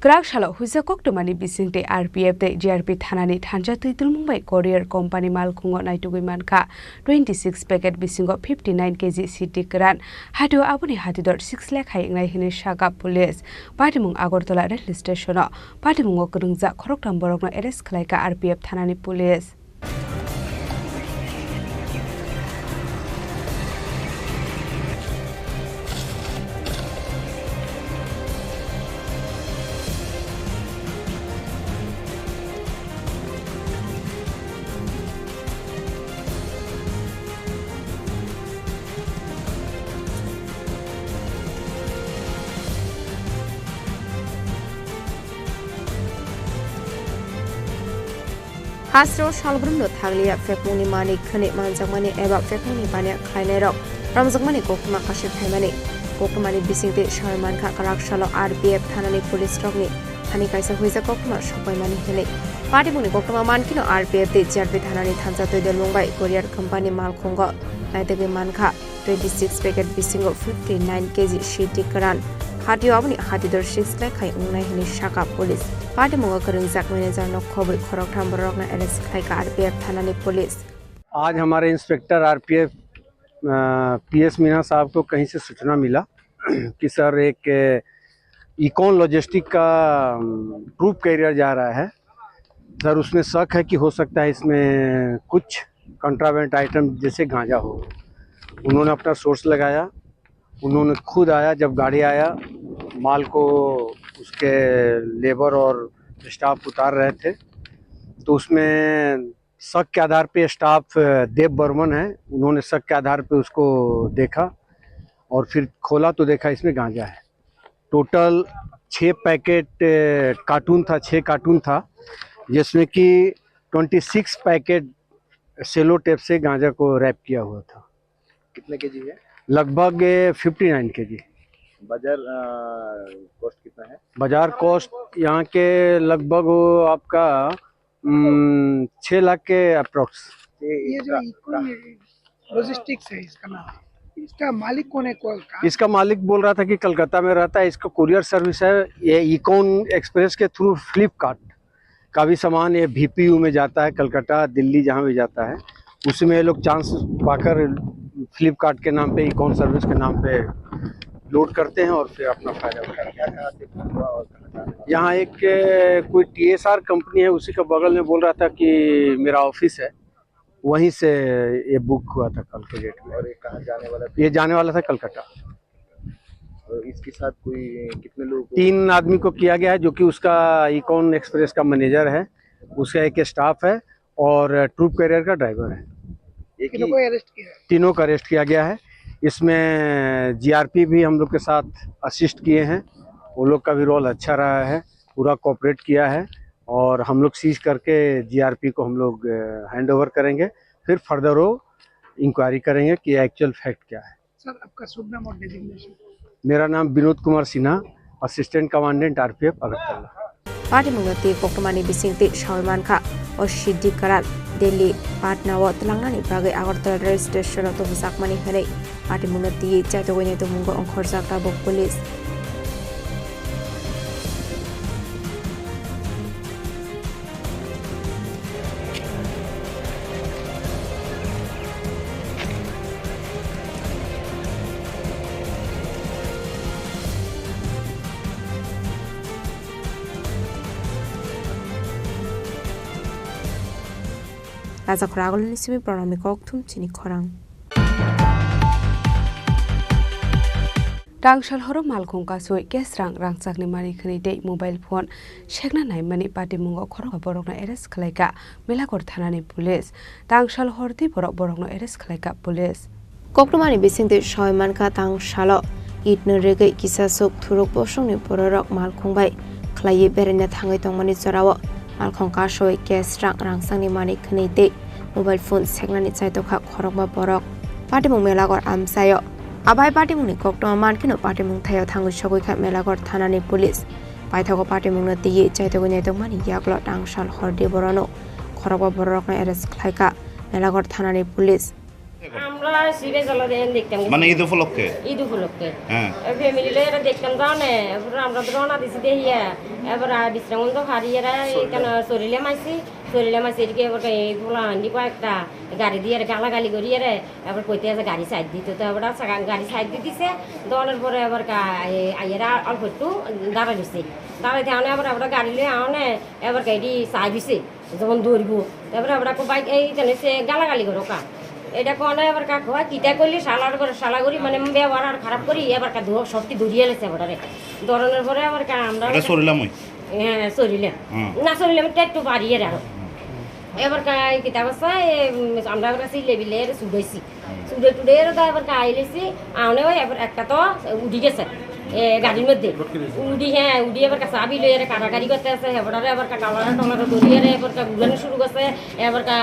Kwrak salo huisa koktwmani bisingtwi R P F tei G R P thanani thansa twi twlmung bai Courier company malkhungo naitugwi mankha twenty six packet bisingo fifty nine K G siti kwran. Hatio aboni hatidor six lakh hai wngnai hwnwi sakha police. Patimung Agartala railway stationo patimungo kwrwngjak khoroktham borokno arrest khlaikha R P F thanani police. Hasteo salbrumno thanglia phekmungni mani khwnwi manjakmani eba phekmungni baniya khlainairok romjakmani koktwma kasui phaimani. Koktwmani bisingtwi sawi mankha kwrak salo R P F thanani police rokni thani kaisa huijak koktwma sokpaimani hwnwi. Patimungni koktwma mankhino R P F tei G R P thanani thansa twi dwlmung bai Courier company malkhungo naitugwi mankha. Twenty six packet bisingo fifty nine K G siti kwran. Hatio aboni hatidor six lakh hai wngnai hwnwi sakha police. Patimungo kwrwngjak manager no khobwi khoroktham borokno arrest khlaikha R P F thanani police. आज हमारे inspector RPF PS Meena साहब को कहीं से सूचना मिला कि सर एक इकॉन लॉजिस्टिक का ट्रूप कैरियर जा रहा है सर, उसमें शक है कि हो सकता है इसमें कुछ कंट्राबैंड आइटम जैसे गांजा हो। उन्होंने अपना सोर्स लगाया, उन्होंने खुद आया, जब गाड़ी आया माल को उसके लेबर और स्टाफ उतार रहे थे तो उसमें शक के आधार पे स्टाफ देव बर्मन है, उन्होंने शक के आधार पे उसको देखा और फिर खोला तो देखा इसमें गांजा है। टोटल छः पैकेट कार्टून था, छः कार्टून था जिसमें कि twenty six packet cello tape से गांजा को रैप किया हुआ था। कितने केजी है? लगभग फिफ्टी नाइन केजी। बाजार कॉस्ट कितना है? बाजार कॉस्ट यहाँ के लगभग वो आपका हम्म, छः लाख के अप्रोक्स। ये जो इकोन लॉजिस्टिक्स है इसका नाम, इसका मालिक कौन है? कौन का? इसका मालिक बोल रहा था कि कलकत्ता में रहता है, इसका कुरियर सर्विस है। ये इकॉन एक्सप्रेस के थ्रू फ्लिपकार्ट का भी सामान ये भीपीयू में जाता है, कलकत्ता, दिल्ली, जहाँ भी जाता है, उसमें ये लोग चांस पाकर फ्लिपकार्ट के नाम पे, इकॉन सर्विस के नाम पे लोड करते हैं और फिर अपना फायदा उठाते हैं। यहाँ एक कोई टीएसआर कंपनी है, उसी का बगल में बोल रहा था कि मेरा ऑफिस है, वहीं से ये बुक हुआ था कल के डेट में। और ये कहाँ जाने वाला था? ये जाने वाला था कलकत्ता। और इसके साथ कोई कितने लोग? तीन आदमी को किया गया है, जो कि उसका इकॉन एक्सप्रेस का मैनेजर है, उसका एक स्टाफ है और ट्रूप कैरियर का ड्राइवर है। एक ही तीनों को अरेस्ट किया है। तीनों को अरेस्ट किया गया है। इसमें जीआरपी भी हम लोग के साथ असिस्ट किए हैं, वो लोग का भी रोल अच्छा रहा है, पूरा कोऑपरेट किया है और हम लोग सीज करके जीआरपी को हम लोग हैंड ओवर करेंगे, फिर फर्दर वो इंक्वायरी करेंगे कि एक्चुअल फैक्ट क्या है। सर, आपका शुभ नाम और डेजिग्नेशन? मेरा नाम विनोद कुमार Sinha, Assistant Commandant R P F Agartala. Patimungno twi koktwmani bisingtwi sawi mankha, o C D karar Delhi, Patna o twlangnani bagwi Agartala rail station o tubujakmani hwnwi patimungno twiwi chaitogwi naitukmungo ongkhorjak tabuk police. Rajakhor agulini simi pranamni kokthum chini khorang. Tangsal horo malkhung kasui kesrang rangchakni mani khwnwi tei mobile phone sekna naimani patimungo khorokma borokno arrest khlaikha Melakhor thanani police. Tangsal hor tei borok borokno arrest khlaikha police. Koktwmani bisingtwi sawi mankha tangsalo itno rigwi kisasuk thuruk bosongni bororok malkhung bai khlaiwi beraina thangwi tongmani jorao malkhung kasui kesrang rangchakni mani khwnwi tei mobile phone seknani chaitokha khorokma borok. Patimung Melakhor amchaio. Abai patimungni koktwma mankheno patimung thaio thangwi sogwi kha Melakhor thanani police. Paithago patimungno twiwi chaitogwi naitokmani yagulo tangsal hordi borokno khorokma bororokno arrest khlaikha Melakhor thanani police. আমরা সিরিয়াস হলো দেখতাম। মানে ঈদ উপলক্ষে? ঈদ উপলক্ষে। হ্যাঁ। ফ্যামিলি লয়ে এরা দেখতাম যাও না, এরপর আমরা তো রওনা দিছি দেখিয়া, এবার বিশ্রাম তো হারিয়ে এরা এখানে শরীরে মাইছি। শরীরে মাঝে এদিকে এবার এই পোলা আন্ডি কয়েকটা গাড়ি দিয়ে গালাগালি করি এরে, এবার কইতে আছে গাড়ি সাইড দিতে, তো এবার গাড়ি সাইড দিয়ে দিছে। দেওয়ানোর পরে এবার আইয়েরা অল্প একটু দাঁড়াই দিছে। দাঁড়াই থাকলে এবার আমরা গাড়ি লয়ে আনে, এবার গাড়ি সাইড দিছে, যেমন দৌড়বো। তারপরে আমরা বাইক এই জানে সে গালাগালি করো কা। এটা কোনে এবার কাকু হয় কিতা করলি শালার পরে শালা করি মানে ব্যবহার আর খারাপ করি এবার কা সত্যি দৌড়িয়ে লেছে এবারে। দৌড়ানোর পরে আবার কা আমরা এটা সরিলাম ওই? হ্যাঁ, সরিলাম। হুম। না সরিলাম তো একটু বাড়িয়ে রাখো। হুম। এবার কা-, কিতা করছে, এ, উম, আমরা এবার কাছে লেবিলে এর সুগাইছি। হুম। সুগাই টুডে এর দা এবার কা আইলেছি, আনে ওই এবার একটা তো উঠি গেছে, এ, গাড়ির মধ্যে। উঠি, হ্যাঁ, উঠি এবার কাছে আবি লই এর কাটাকাটি করতে আছে, এবার এবার কা কালারে টালারে ধরি এর এবার কা ঘুরানো শুরু করছে, এবার কা,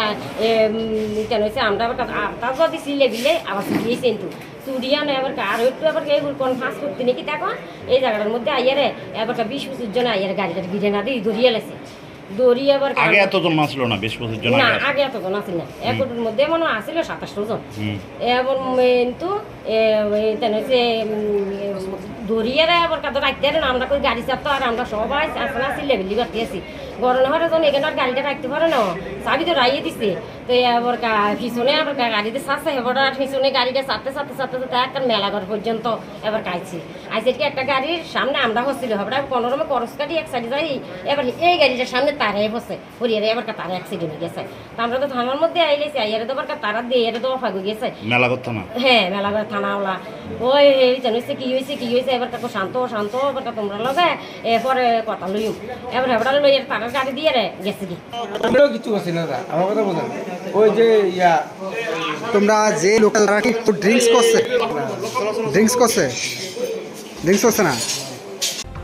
এ, উম, কেন হয়েছে, আমরা এবার কা-, আ, তারপর দিছি লেবিলে আবার সুগিয়েছি কিন্তু। সুডিয়া না এবার কা, আর একটু এবার কা এগুলো কোন ফাঁস করতে নাকি দেখো, এই জায়গাটার মধ্যে আইয়ারে এবার কা বিশ পঁচিশ জন আইয়ারে গাড়িটা ঘিরে না দিয়ে ধরিয়ে লেছে। দড়ি আবার আগে কান- এতজন আসলো না, বিশ পঁচিশ জন না, আগে আসলো। আগে এতজন আসিল না। হুম। এক অটোর মধ্যে মনে হয় আসিল সাতাশশো জন। হুম। এবং কিন্তু, এ, ওই তেন হচ্ছে, উম, দড়ি আর আবার কাদো রাখতে আর আমরা কই গাড়ি চাপতো আর আমরা সবাই আসলে আসি লেভেলি বাকি আছি। গরম হওয়ার জন্য এখানে আর গাড়িটা রাখতে পারে না, চাবি তো রাইয়ে দিছে। তো এবার কা-, পিছনে আবার গা-, গাড়িতে চাপছে, এবার আর পিছনে গাড়িটা চাপতে, চাপতে, চাপতে, চাপতে একটা মেলাঘর পর্যন্ত এবার কাইছি। আইসে কি একটা গাড়ির সামনে আমরা হচ্ছিল, আমরা কোনো রকমে করস কাটি এক সাইডে যাই, এবার এই গাড়িটার সামনে তারাই বসে, পড়িয়ে এবার তারা অ্যাক্সিডেন্ট হয়ে গেছে। তো আমরা তো থানার মধ্যে আইলেছি, আইয়ারে তো আবার তারা দিয়ে এর তো অফাগ হয়ে গেছে। মেলাঘর থানা? হ্যাঁ, মেলাঘর থানাওয়ালা। ওই, এই জানো হয়েছে কি হয়েছে, কি হয়েছে, এবার কাকু শান্ত, শান্ত, এবার কা তোমরা লগে, এ, পরে কথা লইও। এবার হেবড়া লই এর তারার গাড়ি দিয়ে রে গেছে কি। আমরাও কিছু করছি না, দাদা, আমার কথা বোঝেন। ওই যে ইয়া, তোমরা যে লোকাল রাখি ড্রিঙ্কস করছে, ড্রিঙ্কস করছে, ড্রিঙ্কস করছে না।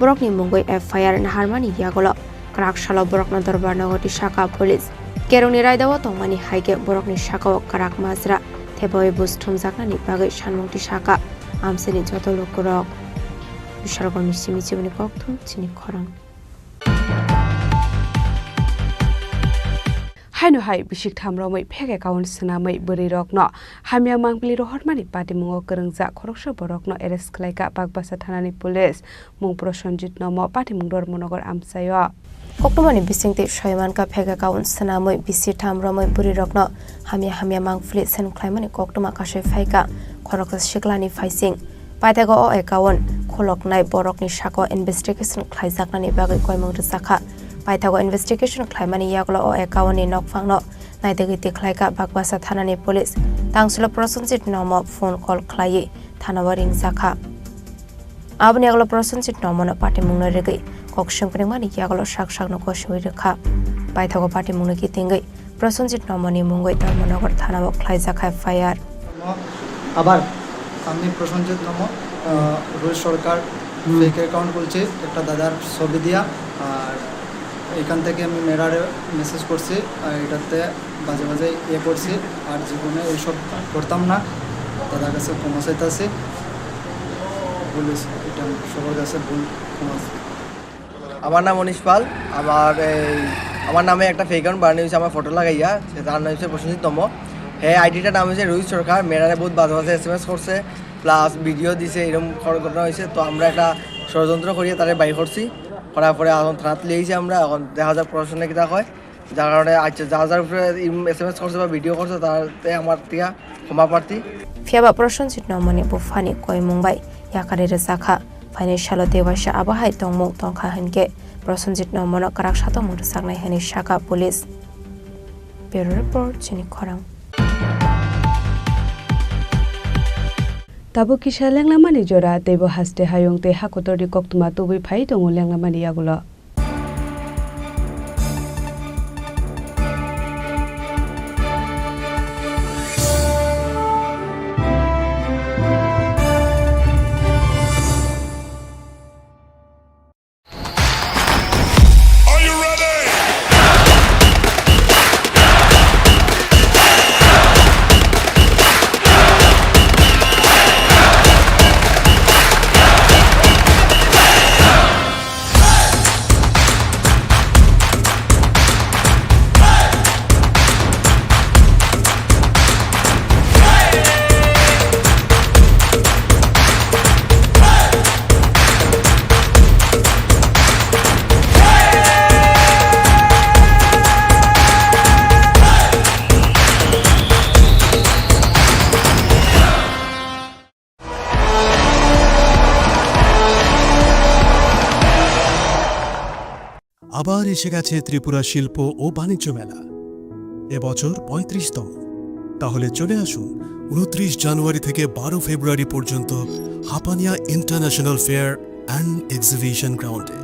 Borokni mungwi F I R naharmani yagulo kwrak salo borokno Dorbar Nogor tisaka police. Kerongni raidao tongmani hai khe borokni sakao kwrak majra theboi buj thumjaknani bagwi sanmung tisaka amchaini joto lukurok. Bishargomni simi chibini kokthum chini khorang. Haino hai bisik tham romwi fake account swnamwi bwrwi rokno hamya mangpili rohormani patimungo kwrwngjak khoroksa borokno arrest khlaikha Bakbasa thanani police, mung Prosenjit Nomo, patimung Dharmanagar amchaio. Koktwmani bisingtwi soi mankha fake account swnamwi bisi tham romwi bwrwi rokno hamya hamya mangpili send khlaimani koktwma kasui phaikha khoroksa siklani phaising. Paithago o account khuloknai borokni sakao investigation khlaijaknani bagwi koimung rwjakha. Paithago investigation khlaimani yagulo o account ni nokphangno naitugwi tikhlaikha Bakbasa thanani police. Tangsulo Prosenjit Nomo phone call khlaiwi thanao ringjakha. Aboni yagulo Prosenjit Nomono patimungno rigwi kok swngkringmani yagulo sak sakno kosiwi rwkha. Paithago patimungno kitingwi Prosenjit Nomoni mungwi Dharmanagar thanao khlaijak F I R. আবার আমি প্রসেনজিৎ নম, আহ, রোহিত সরকার হুম। Fake account খুলছি একটা দাদার ছবি দিয়া। আর এখান থেকে আমি মেয়েরারে মেসেজ করছি, আর এটাতে বাজে বাজে ইয়ে করছি। আর জীবনে এইসব করতাম না, দাদার কাছে ক্ষমা চাইতাছি। ভুল হয়েছে, এটা সবার কাছে ভুল। আমার নাম অনিশ পাল। আমার এই, আমার নামে একটা ফেক অ্যাকাউন্ট বানানো হয়েছে আমার ফটো লাগাইয়া। সে, তার নাম হচ্ছে প্রসেনজিৎ তম। হ্যাঁ, আইডিটার নাম হচ্ছে রোহিত সরকার। মেয়েরারে বহুত বাজে বাজে এসএমএস করছে, প্লাস ভিডিও দিছে, এরকম কর-, ঘটনা হয়েছে। তো আমরা একটা ষড়যন্ত্র করিয়া তারে বাই করছি, করার পরে এখন থানাত লিয়েছি আমরা। এখন দেখা যাক প্রশাসনে কিতা হয়, যার কারণে আচ্ছা, যার যার উপরে এসএমএস করছে বা ভিডিও করছে, তাতে আমার টিয়া ক্ষমা প্রার্থী। Phiya ba Prosenjit no mani buphani koimung bai yakari rwjakha. Phainai salo tei waisa abo hai tongmung tongkha hinkhe Prosenjit no mono kwrak satokmung rwjaknai hinwi sakha police. Bureau Report, Chini Khorang. Tabuk kisa lenglamani jora, teibo haste hayung tei hakotorni koktwma tubui phai tongo lenglamani yagulo. আবার এসে গেছে ত্রিপুরা শিল্প ও বাণিজ্য মেলা, এবছর পঁয়ত্রিশতম। তাহলে চলে আসুন ঊনত্রিশ জানুয়ারি থেকে বারো ফেব্রুয়ারি পর্যন্ত Hapania international fair and exhibition গ্রাউন্ডে।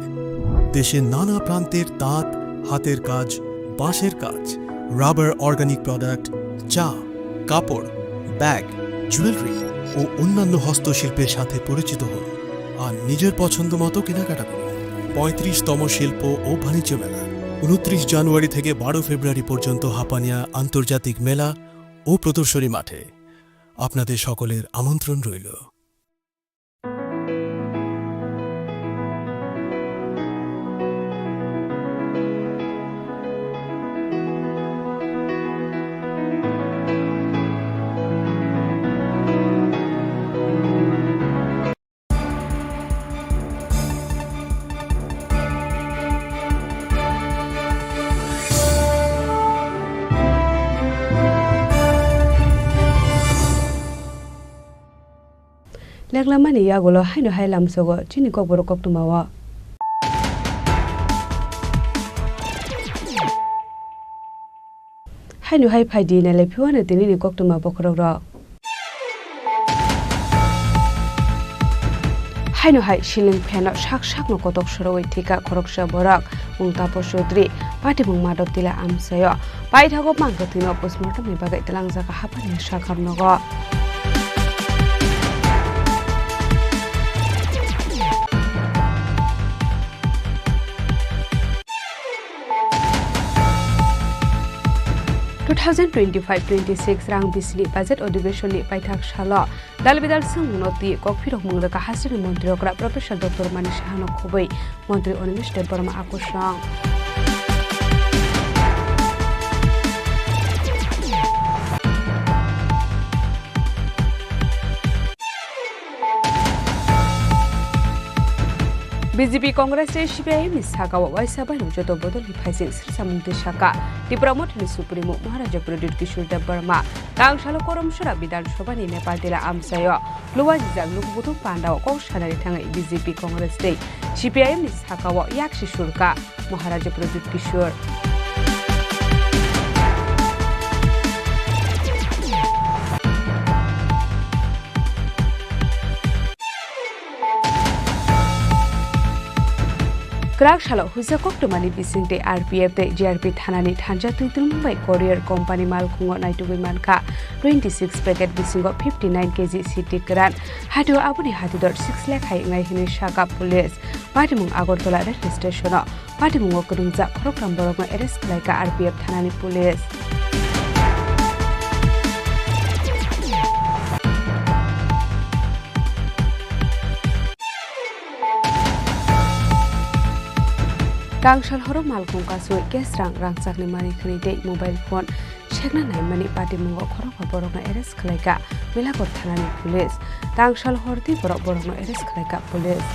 দেশের নানা প্রান্তের তাঁত, হাতের কাজ, বাঁশের কাজ, রাবার, অর্গানিক প্রোডাক্ট, চা, কাপড়, ব্যাগ, জুয়েলারি ও অন্যান্য হস্তশিল্পের সাথে পরিচিত হন আর নিজের পছন্দ মতো কেনাকাটা করুন। পঁয়ত্রিশতম শিল্প ও বাণিজ্য মেলা, ঊনত্রিশ জানুয়ারি থেকে বারো ফেব্রুয়ারি পর্যন্ত হাপানিয়া আন্তর্জাতিক মেলা ও প্রদর্শনী মাঠে। আপনাদের সকলের আমন্ত্রণ রইল। Lenglamani yagulo haino hai lamsogo chini kokborok koktwmao. Haino hai phaidi nailai phiwano tinini koktwma bokhorok rok. Haino hai ceiling fan no sak sakno kotok sorowi thika khoroksa borok, mung Tapo Chaudhary, patimung Madhav Tila amchaio. Paithago mangkwthwino postmortem ni bagwi twlangjak hapani sakar nogo. Two thousand twenty-five twenty-six rang bisini budget adhibeshon ni paithak salo dal bidal swngmungno twi kokphirok mung rwkha hasteni montri okra Professor Doctor Manik Sahano khobwi montri Animesh Debbarma akusong. B J P Congress tei C P I M ni saka o waisa bai joto bodol ni phaising srwsamung twi saka Tipra Mothani Supremo Maharaja Pradyut Kishore Debbarma tang salo Koromsora Bidhan Sabha ni Nepal Tila amchaio luajijak lukubuthung panda o kok sanani thangwi B J P Congress tei C P I M ni saka o yaksi surka. Maharaja Pradyut Kishore. Kwrak salo huisa koktwmani bising tei R P F tei G R P thanani thansa twi twlwmung bai Courier Company malkhungo naitugwi mankha twenty six packet bisingo fifty nine K G siti kwran. Hatio aboni hatidor six lakh hai wngnai hinwi sakha police. Patimung Agartala railway station-o patimungo kwrwngjak khoroktham borokno arrest khlaikha R P F thanani police. Tangsal horo malkhung kasui cash rang rangchakni mani khwnwi tei mobile phone sekna naimani patimungo khoroksa borokno arrest khlaikha Melaghor thanani police. Tangsal hor tei borok borokno arrest khlaikha police.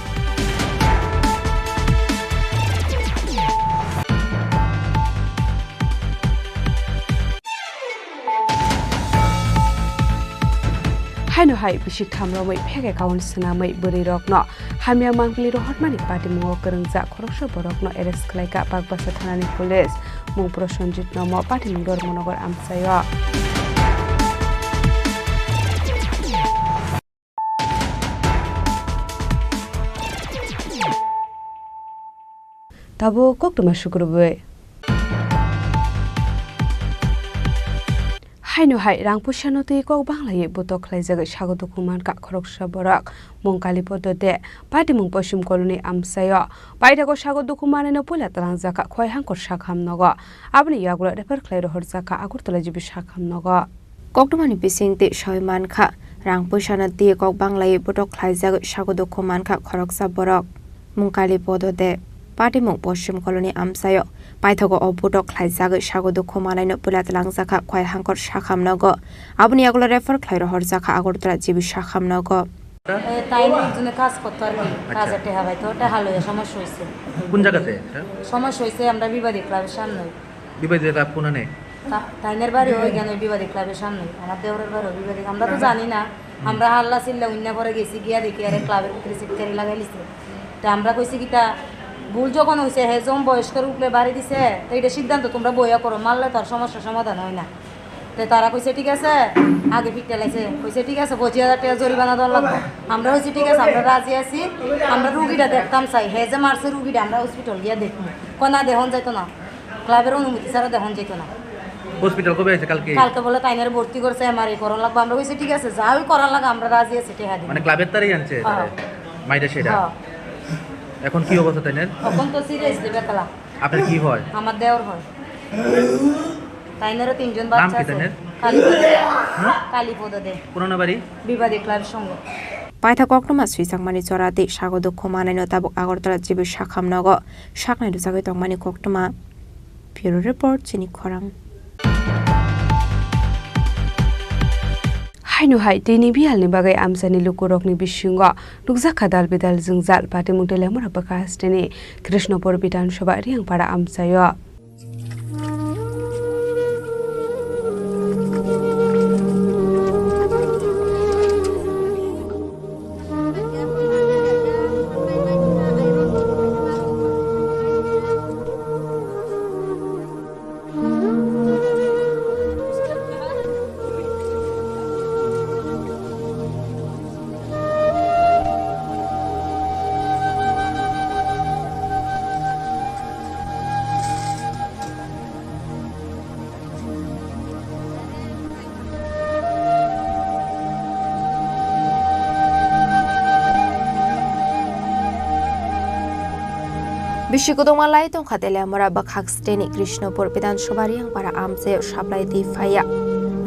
Haino hai bisik thamromwi fake account swnamwi bwrwirokno hamya mangpili rohormani patimungo kwrwngjak khoroksa borokno arrest khlaikha Bakbasa thanani police. Mung Prosenjit Nomo, patimung Dharmanagar amchaio. Tabuk koktwma sukrubwi. Haino hai rang puisano twi kok banglaiwi botok khlaijagwi sago dukhu mankha khoroksa borok. Mung Kalipodo de, patimung Poschim Koloni amchaio. Paithago sago dukhu manwino puila twlangjakha Khowai Hangkor sakham nogo. Aboni yagulo refer khlai rohorjakha Agartala G B sakham nogo. Koktwmani bising twi sawi mankha, rang puisano twi kok banglaiwi botok khlaijagwi sago dukhu mankha khoroksa borok. Mung Kalipodo de, patimung Poschim Koloni amchaio. Paithago o botok khlaijagwi sago dukhu manwino puila twlangjakha Khowai Hangkor sakham nogo. Aboni yagulo refer khlai rohorjakha Agartala G B sakham nogo. এ, তাই একজনে কাজ করতো আর কি, আচ্ছা। কাজের টেহা পাইতো, টেহা লইয়া সমস্যা হয়েছে। কোন জায়গাতে এটা? সমস্যা হয়েছে আমরা বিবাদী ক্লাবের সামনে। বিবাদী ক্লাব কোনানে? তা-, তাইনের বাড়ি ওইখানে বিবাদী ক্লাবের সামনে, আমার দেওরের বাড়ি বিবাদী, আমরা তো জানি না। হুম। আমরা হাল্লা চিল্লা উন্না করে গেছি, গিয়া দেখি আরে ক্লাবের ভিতরে সিটকারি লাগাই লিছে। তা আমরা কইছি কি তা ভুল যখন হইছে, হে যখন বয়স্কর উপরে বাড়ি দিছে, তো এটা সিদ্ধান্ত তোমরা বইয়া করো, মারলে তো আর সমস্যা সমাধান হয় না। তে তারা কইছে, "ঠিক আছে, আগে ফিটটা লাইছে।" কইছে, "ঠিক আছে, পঁচিশ হাজার টাকা জরিমানা দেওয়া লাগবে।" আমরা কইছি, "ঠিক আছে, আমরা রাজি আছি, আমরা রুগীটা দেখতাম চাই, হে যে মারছে রুগীটা, আমরা হসপিটাল গিয়া দেখবো।" কয়, "না, দেহন যাইতো না, ক্লাবের অনুমতি ছাড়া দেহন যাইতো না।" হসপিটাল কবে আছে? কালকে? কালকে বলে তাইনারে ভর্তি করছে, এমআরআই করা লাগবে। আমরা কইছি, "ঠিক আছে, যা ওই করা লাগে, আমরা রাজি আছি, টেহা দিন।" মানে ক্লাবের তারাই আনছে? হ্যাঁ। মাইরা সেটা? হ্যাঁ। এখন কি অবস্থা তাইনের? এখন তো সিরিয়াসলি বেতালা। আপনার কি হয়? আমার দেওর হয়। তাইনেরও তিনজন নাম বাচ্চা কি আছে। তাইনের? কালীপদ দে। হ্যাঁ? কালীপদ দে। পুরানো বাড়ি? বিবাদী ক্লাব সংঘ। Paitha koktwma swijakmani chora tei sago dukhu manwino tabuk Agartala G B sakham nogo saknai rwjagwi tongmani koktwma. Bureau Report, Chini Khorang. Haino hai tini biyalni bagwi amchaini lukurokni bisingo nukjakha dal bidal jwngjal, patimung tei lemura bwkha hasteni Krishnapur Bidhan Sabha Riyangpara amchaio. Bisi kwdwma lai tongkha Teliamura bwkhak steni Krishnapur Bidhan Sabha Riyangpara amchaio supply twi phaiya.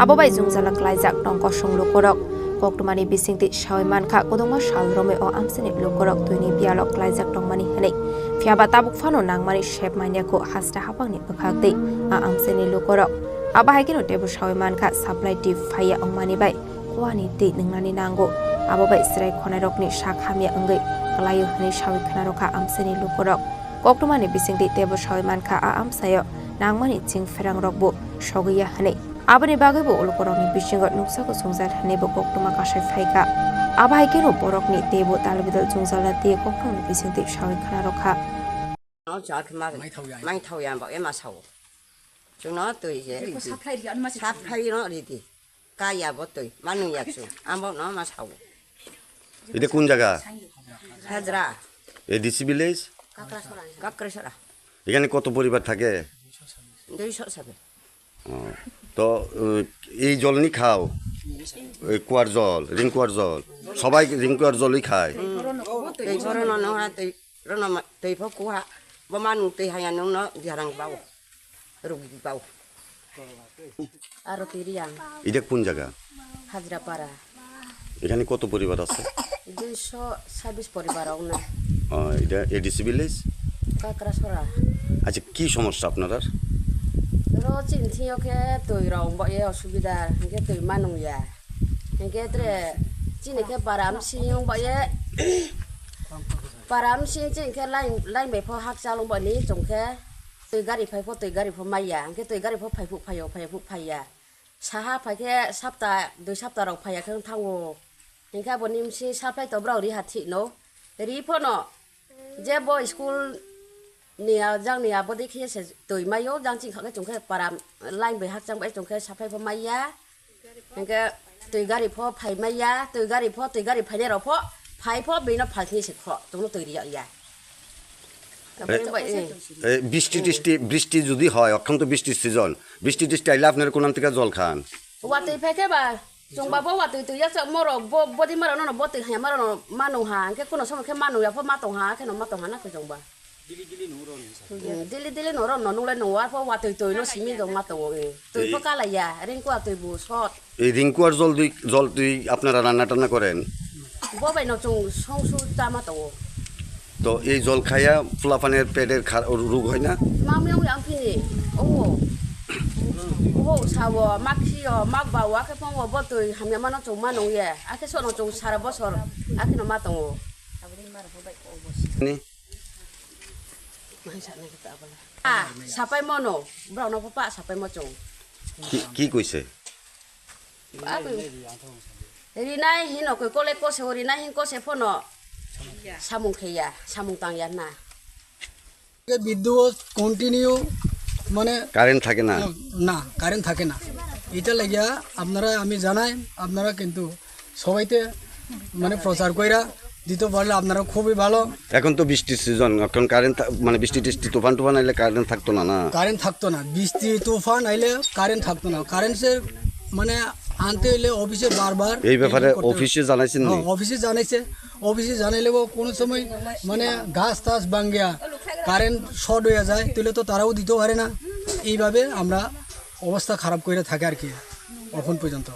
Abo bai jwngjal klaijak tong kosong lukurok. Koktwmani bisingtwi sawi mankha, kwdwma sal romwi o amchaini lukurok twini biyalo klaijak tongmani hwnwi. Phiyaba tabuk phano nangmani sep manya kho hasta haphangni bwkhak tei a amchaini lukurok. Abo hai kheno teibo sawi mankha, supply tip phaiya wngmani bai kuani twi nwngnani nango. Abo bai chwrai khonairokni sak hamya wngwi kwlaio hwnwi sawi khwnarokha amchaini lukurok. Koktwmani bisingtwi teibo sawi mankha, a amchaio nangmani ching pherangrokbo sogwiya hwnwi. Aboni bagwibo lukurokni bisingo nukjago chwngjal hwnwibo koktwma kasai phaikha. Abo hai kheno borokni teibo dalbidal jwngjalna tei koktwmani bisingtwi sawi khwnarokha. Mai thauya. Mai thauya, bo ema sao. Chwngno twi je ridi. Supply ridi, ano ma se supply no ridi. Kaya bo twi, manu ya chu. Ambo no ma sao. এটা কোন জায়গা? Hajra. ADC village? Kakrasora. Kakrasora. এখানে কত পরিবার থাকে? Duiso sabe. ও, তো, এ, এই জল নি খাও? এই কুয়ার জল, রিং কুয়ার জল। সবাই রিং কুয়ার জলই খায়। Tei boro no no ha tei rono ma tei pho kuha. Bo manu tei haya no no diarang bao. Rugi bao. Aro tiriang. এটা কোন জায়গা? Hajrapara. এখানে কত পরিবার আছে? Duiso sabis poribar wng na. ও, এটা এডিসি ভিলেজ? Kakrasora. আচ্ছা, কি সমস্যা আপনার? Ro chini thing yo khe twi rok wng ba ye osubida, hinkhe twi ma nung ya. Hinkhe tre chini khe para msing wng ba ye, para msing chini khe line, line bai pho hakchal wng ba ni chwng khe twi gari phai pho, twi gari pho mai ya. Hinkhe twi gari pho phai phuh phai yo, phai phuh phai ya. Saha phai khe sapta, dui sapta rok phai ya khe wng thango. Hinkhe abo ni msing supply to brao ri ha thik no. Ri pho no. Je bo school ni a, jang ni abo dei khe se twi mai o, jang chini kha khe chwng khe para line bai hakchang bai chwng khe supply pho mai ya. Hinkhe twi gari pho phai mai ya, twi gari pho, twi gari phainai rok pho phai pho bini no phalthini se kho, chwng no twi ri ya. Abo e, bai, e. E, bishti tishti, bishti jodi hoy, okhon to bishti season, bishti tishti aile apnara konan theke jol khan? Watwi phai khe ba, chwng ba bo watwi twi ya chak morok, bo, bodi maro no, bo twi haya maro no, ma nung ha, hinkhe kuno somo khe ma nung ya pho ma tong ha, khe no ma tong ha na khe chwng ba. Hmm, daily, daily no ron no nunglai no wa pho watwi twi no simi dong ma tongo, eh. Twi pho kalai ya, ring kua twi bu sot. এই রিংকুয়ার জল দুই, জল দুই আপনারা রান্না টান্না করেন? Bo bai no chwng song su ta ma tongo. তো এই জল খাইয়া ফুলাফানের পেটের খা-, রোগ হয় না? Ma muyang yang phini, oh. Oh, sawo, ma khi yo, ma ba wa khe phong wo bo twi hamya ma no chwng ma nung ye. Akhe so no chwng sara bosor, akhe no ma tongo. Ni? Ah, sapai mono, borok no pa sapai mo chong. কি, কি কৈছে? Rinai hino koi kole kose o rinai hin kose phono samung kheya, samung tangya na. বিদ্যুৎ কন্টিনিউ মানে কারেন্ট থাকে না। না, কারেন্ট থাকে না। এটা লাগিয়া আপনারা, আমি জানাই, আপনারা কিন্তু সবাইতে মানে প্রচার কইরা দিতে পারলে আপনারা খুবই ভালো। এখন তো বৃষ্টির সিজন, এখন কারেন্ট থা-, মানে বৃষ্টি টিষ্টি, তুফান টুফান আইলে কারেন্ট থাকতো না, না? কারেন্ট থাকতো না, বৃষ্টি তুফান আইলে কারেন্ট থাকতো না। কারেন্ট সে মানে আনতে হইলে অফিসে বারবার এই ব্যাপারে টেলিফোন করতে হবে। অফিসে জানাইছেন নি? হ্যাঁ, অফিসে জানাইছে। অফিসে জানাইলেও কোনো সময় মানে গাছ টাছ ভাঙ্গিয়া কারেন্ট শর্ট হয়ে যায়, তাহলে তো তারাও দিতে পারে না। এইভাবে আমরা অবস্থা খারাপ করে থাকে আর কি এখন পর্যন্ত।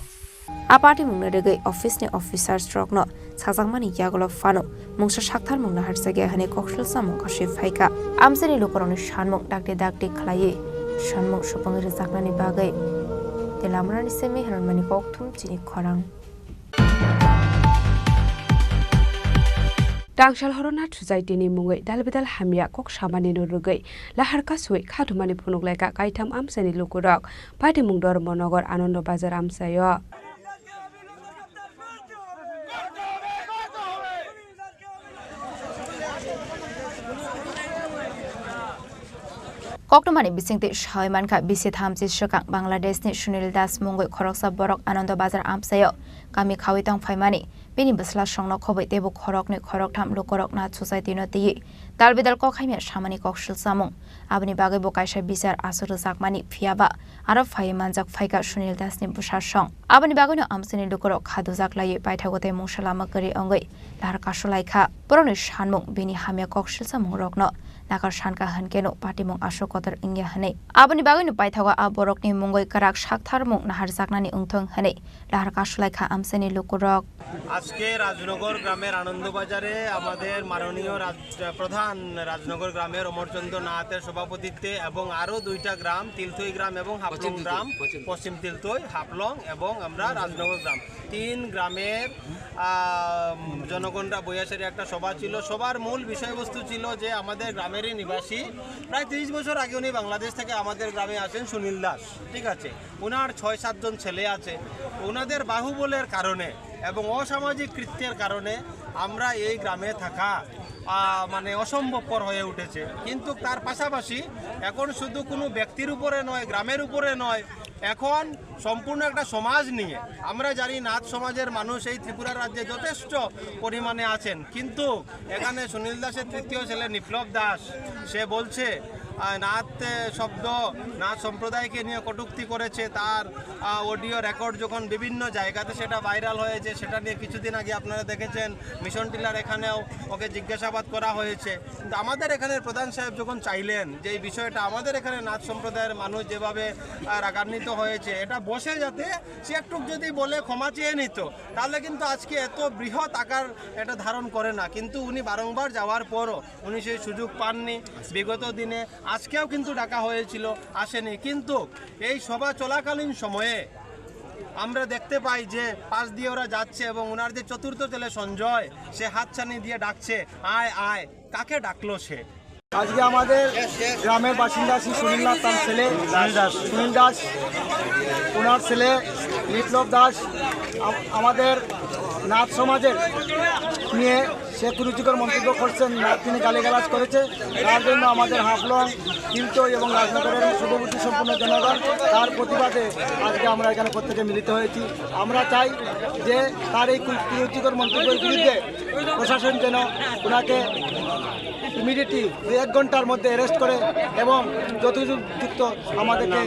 A patimungni rwgwi office ni officers rokno sajakmani yagulo phano mungsa saktharmung naharjakya hwnwi koksil samung kasui phaikha. Amchaini lukurokni sanmung dakti dakti khlaiwi sanmung supungwi rwjaknani bagwi tei lamarani simi hwnmani kokthum chini khorang. Tangsal horo Nath Sujaitini mungwi dalbidal hamya kok samani no rwgwi lahar kasui khatumani phunuk laika kaitham amchaini lukurok. Patimung Dharmanagar Anando Bazar amchaio. Koktwmani bisingtwi sawi mankha, bisi thamchi swkang Bangladeshni Sunil Das mungwi khoroksa borok Anando Bazar amchaio kami khawi tong phaimani. Bini bwsla songno khobwi teibo khoroknwi khoroktham lukurok Nath Sujaitino twiwi dalbidal kok hamya samani koksil chamung. Aboni bagwi bo kaisa bichar aswk rwjakmani, phiya ba aro phaiwi manjak phaikha Sunil Dasni bwsa song. Aboni bagwino amchaini lukurok kha dujak laiwi paithago tei mungsa lama kwrwi wngwi lahar kasu laikha. Borokni sanmung bini hamya kok silsamung rokno nakar sankha hwnkhe no patimung aswk kotor wngya hwnwi. Aboni bagwino paithago a borokni mungwi kwrak saktharmung naharjaknani wngthung hwnwi lahar kasu laikha amchaini lukurok. আজকে রাজনগর গ্রামের আনন্দবাজারে আমাদের মাননীয় রাজ-, প্রধান রাজনগর গ্রামের অমরচন্দ্র নাথের সভাপতিত্বে এবং আরও দুইটা গ্রাম, তিলথই গ্রাম এবং হাফলং গ্রাম, পশ্চিম তিলথই, হাফলং এবং আমরা রাজনগর গ্রাম, তিন গ্রামের, আহ, জনগণরা বৈয়াসের একটা সভা ছিল। সভার মূল বিষয়বস্তু ছিল যে আমাদের গ্রামেরই নিবাসী, প্রায় তিরিশ বছর আগে উনি বাংলাদেশ থেকে আমাদের গ্রামে আসেন, সুনীল দাস, ঠিক আছে? ওনার ছয় সাতজন ছেলে আছে। ওনাদের বাহুবলের কারণে এবং অসামাজিক কৃত্যের কারণে আমরা এই গ্রামে থাকা, আহ, মানে, অসম্ভবপর হয়ে উঠেছে। কিন্তু তার পাশাপাশি এখন শুধু কোনো ব্যক্তির উপরে নয়, গ্রামের উপরে নয়, এখন সম্পূর্ণ একটা সমাজ নিয়ে। আমরা জানি নাথ সমাজের মানুষ এই ত্রিপুরা রাজ্যে যথেষ্ট পরিমাণে আছেন, কিন্তু এখানে সুনীল দাসের তৃতীয় ছেলে বিপ্লব দাস, সে বলছে, আহ, নাথ, আহ, শব্দ, নাথ সম্প্রদায়কে নিয়ে কটূক্তি করেছে। তার, আহ, অডিও রেকর্ড যখন বিভিন্ন জায়গাতে সেটা ভাইরাল হয়েছে, সেটা নিয়ে কিছুদিন আগে আপনারা দেখেছেন মিশন টিলার এখানেও ওকে জিজ্ঞাসাবাদ করা হয়েছে। কিন্তু আমাদের এখানে প্রধান সাহেব যখন চাইলেন যে এই বিষয়টা আমাদের এখানে নাথ সম্প্রদায়ের মানুষ যেভাবে, আহ, রাগান্বিত হয়েছে, এটা বসে যাতে সে একটু যদি বলে ক্ষমা চেয়ে নিত, তাহলে কিন্তু আজকে এত বৃহৎ আকার এটা ধারণ করে না। কিন্তু উনি বারংবার যাওয়ার পরও উনি সেই সুযোগ পাননি। বিগত দিনে আজকেও কিন্তু ডাকা হয়েছিল, আসেনি। কিন্তু এই সভা চলাকালীন সময়ে আমরা দেখতে পাই যে পাশ দিয়ে ওরা যাচ্ছে এবং ওনার যে চতুর্থ ছেলে সঞ্জয়, সে হাতছানি দিয়ে ডাকছে, "আয়, আয়।" কাকে ডাকলো সে? আজকে আমাদের গ্রামের বাসিন্দা শ্রী সুনীল নাথ, তার ছেলে সুনীল দাস, ওনার ছেলে বিপ্লব দাস আম-, আমাদের নাথ সমাজের নিয়ে সে কুরুচিকর মন্তব্য করছেন, নাথ তিনি গালিগালাজ করেছে। তার জন্য আমাদের হাফলং, শিলচর এবং রাজনগরের শুভবুদ্ধি সম্পন্ন জনগণ তার প্রতিবাদে আজকে আমরা এখানে প্রত্যেকে মিলিত হয়েছি। আমরা চাই যে তার এই কু-, কুরুচিকর মন্তব্যের বিরুদ্ধে প্রশাসন যেন ওনাকে ইমিডিয়েটলি দু এক ঘন্টার মধ্যে অ্যারেস্ট করে এবং যথোপযুক্ত আমাদেরকে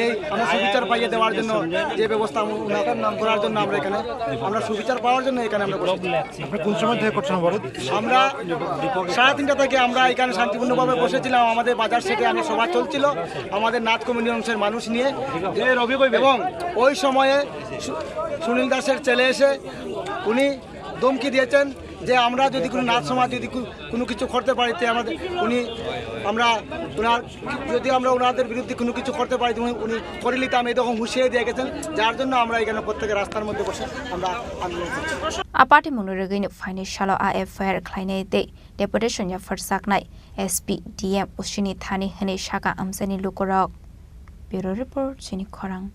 এই আমরা সুবিচার পাইয়ে দেওয়ার জন্য যে ব্যবস্থা আমরা ওনার নাম করার জন্য আমরা এখানে আমরা সুবিচার পাওয়ার জন্য এখানে আমরা বসেছি। আপনি কোন সময় থেকে করছেন অবরোধ? আমরা সাড়ে তিনটা থেকে আমরা এখানে শান্তিপূর্ণভাবে বসেছিলাম। আমাদের বাজার সেটে আমরা সভা চলছিল আমাদের নাথ কমিউনিটি অংশের মানুষ নিয়ে, এবং ওই সময়ে সু-, সুনীল দাসের ছেলে এসে উনি ধমকি দিয়েছেন যে আমরা যদি কোনো নাথ সমাজ যদি কু-, কোনো কিছু করতে পারি, তে আমাদের উনি, আমরা ওনার, যদি আমরা ওনাদের বিরুদ্ধে কোনো কিছু করতে পারি, তো উনি, উনি করে নিতাম, এরকম হুঁশিয়ারি দিয়ে গেছেন। যার জন্য আমরা এখানে প্রত্যেকে রাস্তার মধ্যে বসে আমরা আন্দোলন করছি। A patimungni rwgwino phainai salo a F I R khlainai tei deputation yaphar saknai S P, D M usini thani hwnwi sakha amchaini lukurok. Bureau Report, Chini Khorang.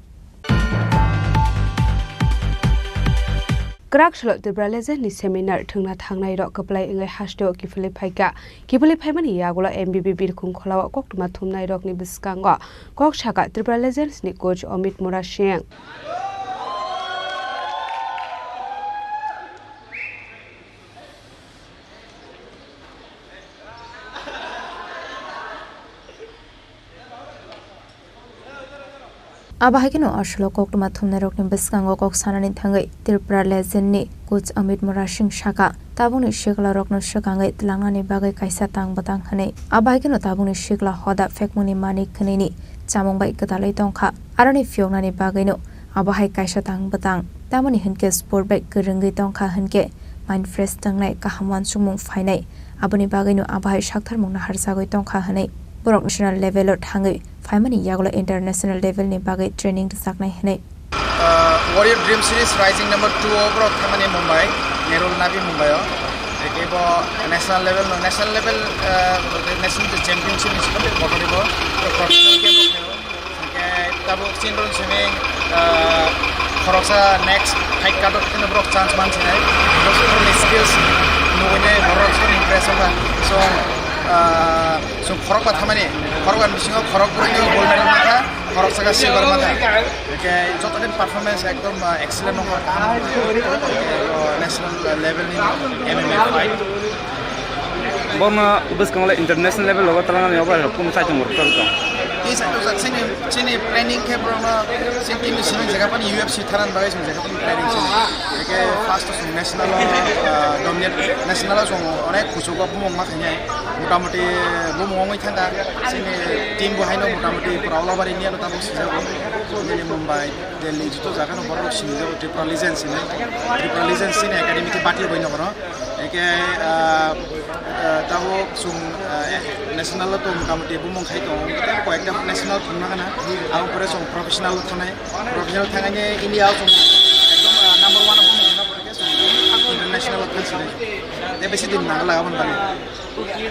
Kwrak salo Tripura Legend ni seminar thwngna thangnai rok kwplai wngwi hasteo kiphilwi phaikha. Kiphilwi phaimani yagulo M B B Birkhung Kholao koktwma thumnai rokni bwskango kok sakha Tripura Legends ni coach Amit Mora Singh. Abo hai kheno aswk koktwma thumnairokni bwskango kok sanani thangwi Tripura Legend ni coach Amit Mora Singh sakha, tabukni siklarokno swkangwi twlangnani bagwi kaisa tang bwtang hwnwi. Abo hai kheno tabukni sikla hoda phekmungni manik hwnwini chamung bai gwdalwi tongkha. Aroni phiyoknani bagwino abo hai kaisa tang bwtang. Tamoni hwnkhe sport bai kwrwngwi tongkha hwnkhe mind fresh tongnai, kaham uansukmung phainai. Aboni bagwino abo hai saktharmung naharjagwi tongkha hwnwi borok national level o thangwi phaimani yagulo international level ni bagwi training rwjaknai hwnwi. Ah, Warrior Dream Series Rising number two o borok thangmani Mumbai, Nehru Navi Mumbai o. Eke bo national level no, national level, ah, national championship ni simi kotori bo, professional game o. Hingke tabuk chini borok simi, ah, khoroksa next fight card o kheno borok chance mansinai. Borok skills nugui nai borok skoro impress wngkha. So, ah, so khorokba thamani, khorokba ni bisingo khorok bwrwi no gold medal mankha, khoroksa khe silver mankha. Hingke joto din performance ekdom, ah, excellent wngkha, kaham wngkha. National level ni M M A fight. Bono bwskango le international level logo talangani obo rok kunu saichung rok tong. Tei saichung jak chini, chini planning khe borokno chini team ni simi jaga pani U F C tharan bagwi chwng jaga pani planning chini. Eke first o chwng national o, ah, dominate, national o chwng onek kuchugo bumung ma khainai. Motamoti bumung wngwi thangkha. Chini team bo haino motamoti pura all over India no tabuk sijago. Nini Mumbai, Delhi, joto jaga no borok sinijago Tripura Legends hinwi. Tripura Legends chini academy khe bati bai no horo. Eke, ah, ah, tabuk chwng, ah, national o to motamoti bumung khai tongo. Koyekta national thangna gana. Ang pore chwng professional o thangnai. Professional thangani India o chwng ekdom, ah, number one o bumung khna pore khe chwng international o thangsinai. Tei besi din nang laga man bani.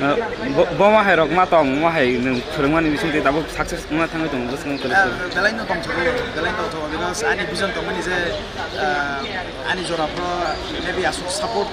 Ah, bo, bo ma hai rok ma tong, ma hai nwng phwrwngmani bising tei tabuk success wngna thangwi tongo, bwskango kwrwi Ah, khe. Belai no tongthogo, belai no tongthogo, because ani vision tongmani je, ah, ani jora phoro maybe aswk support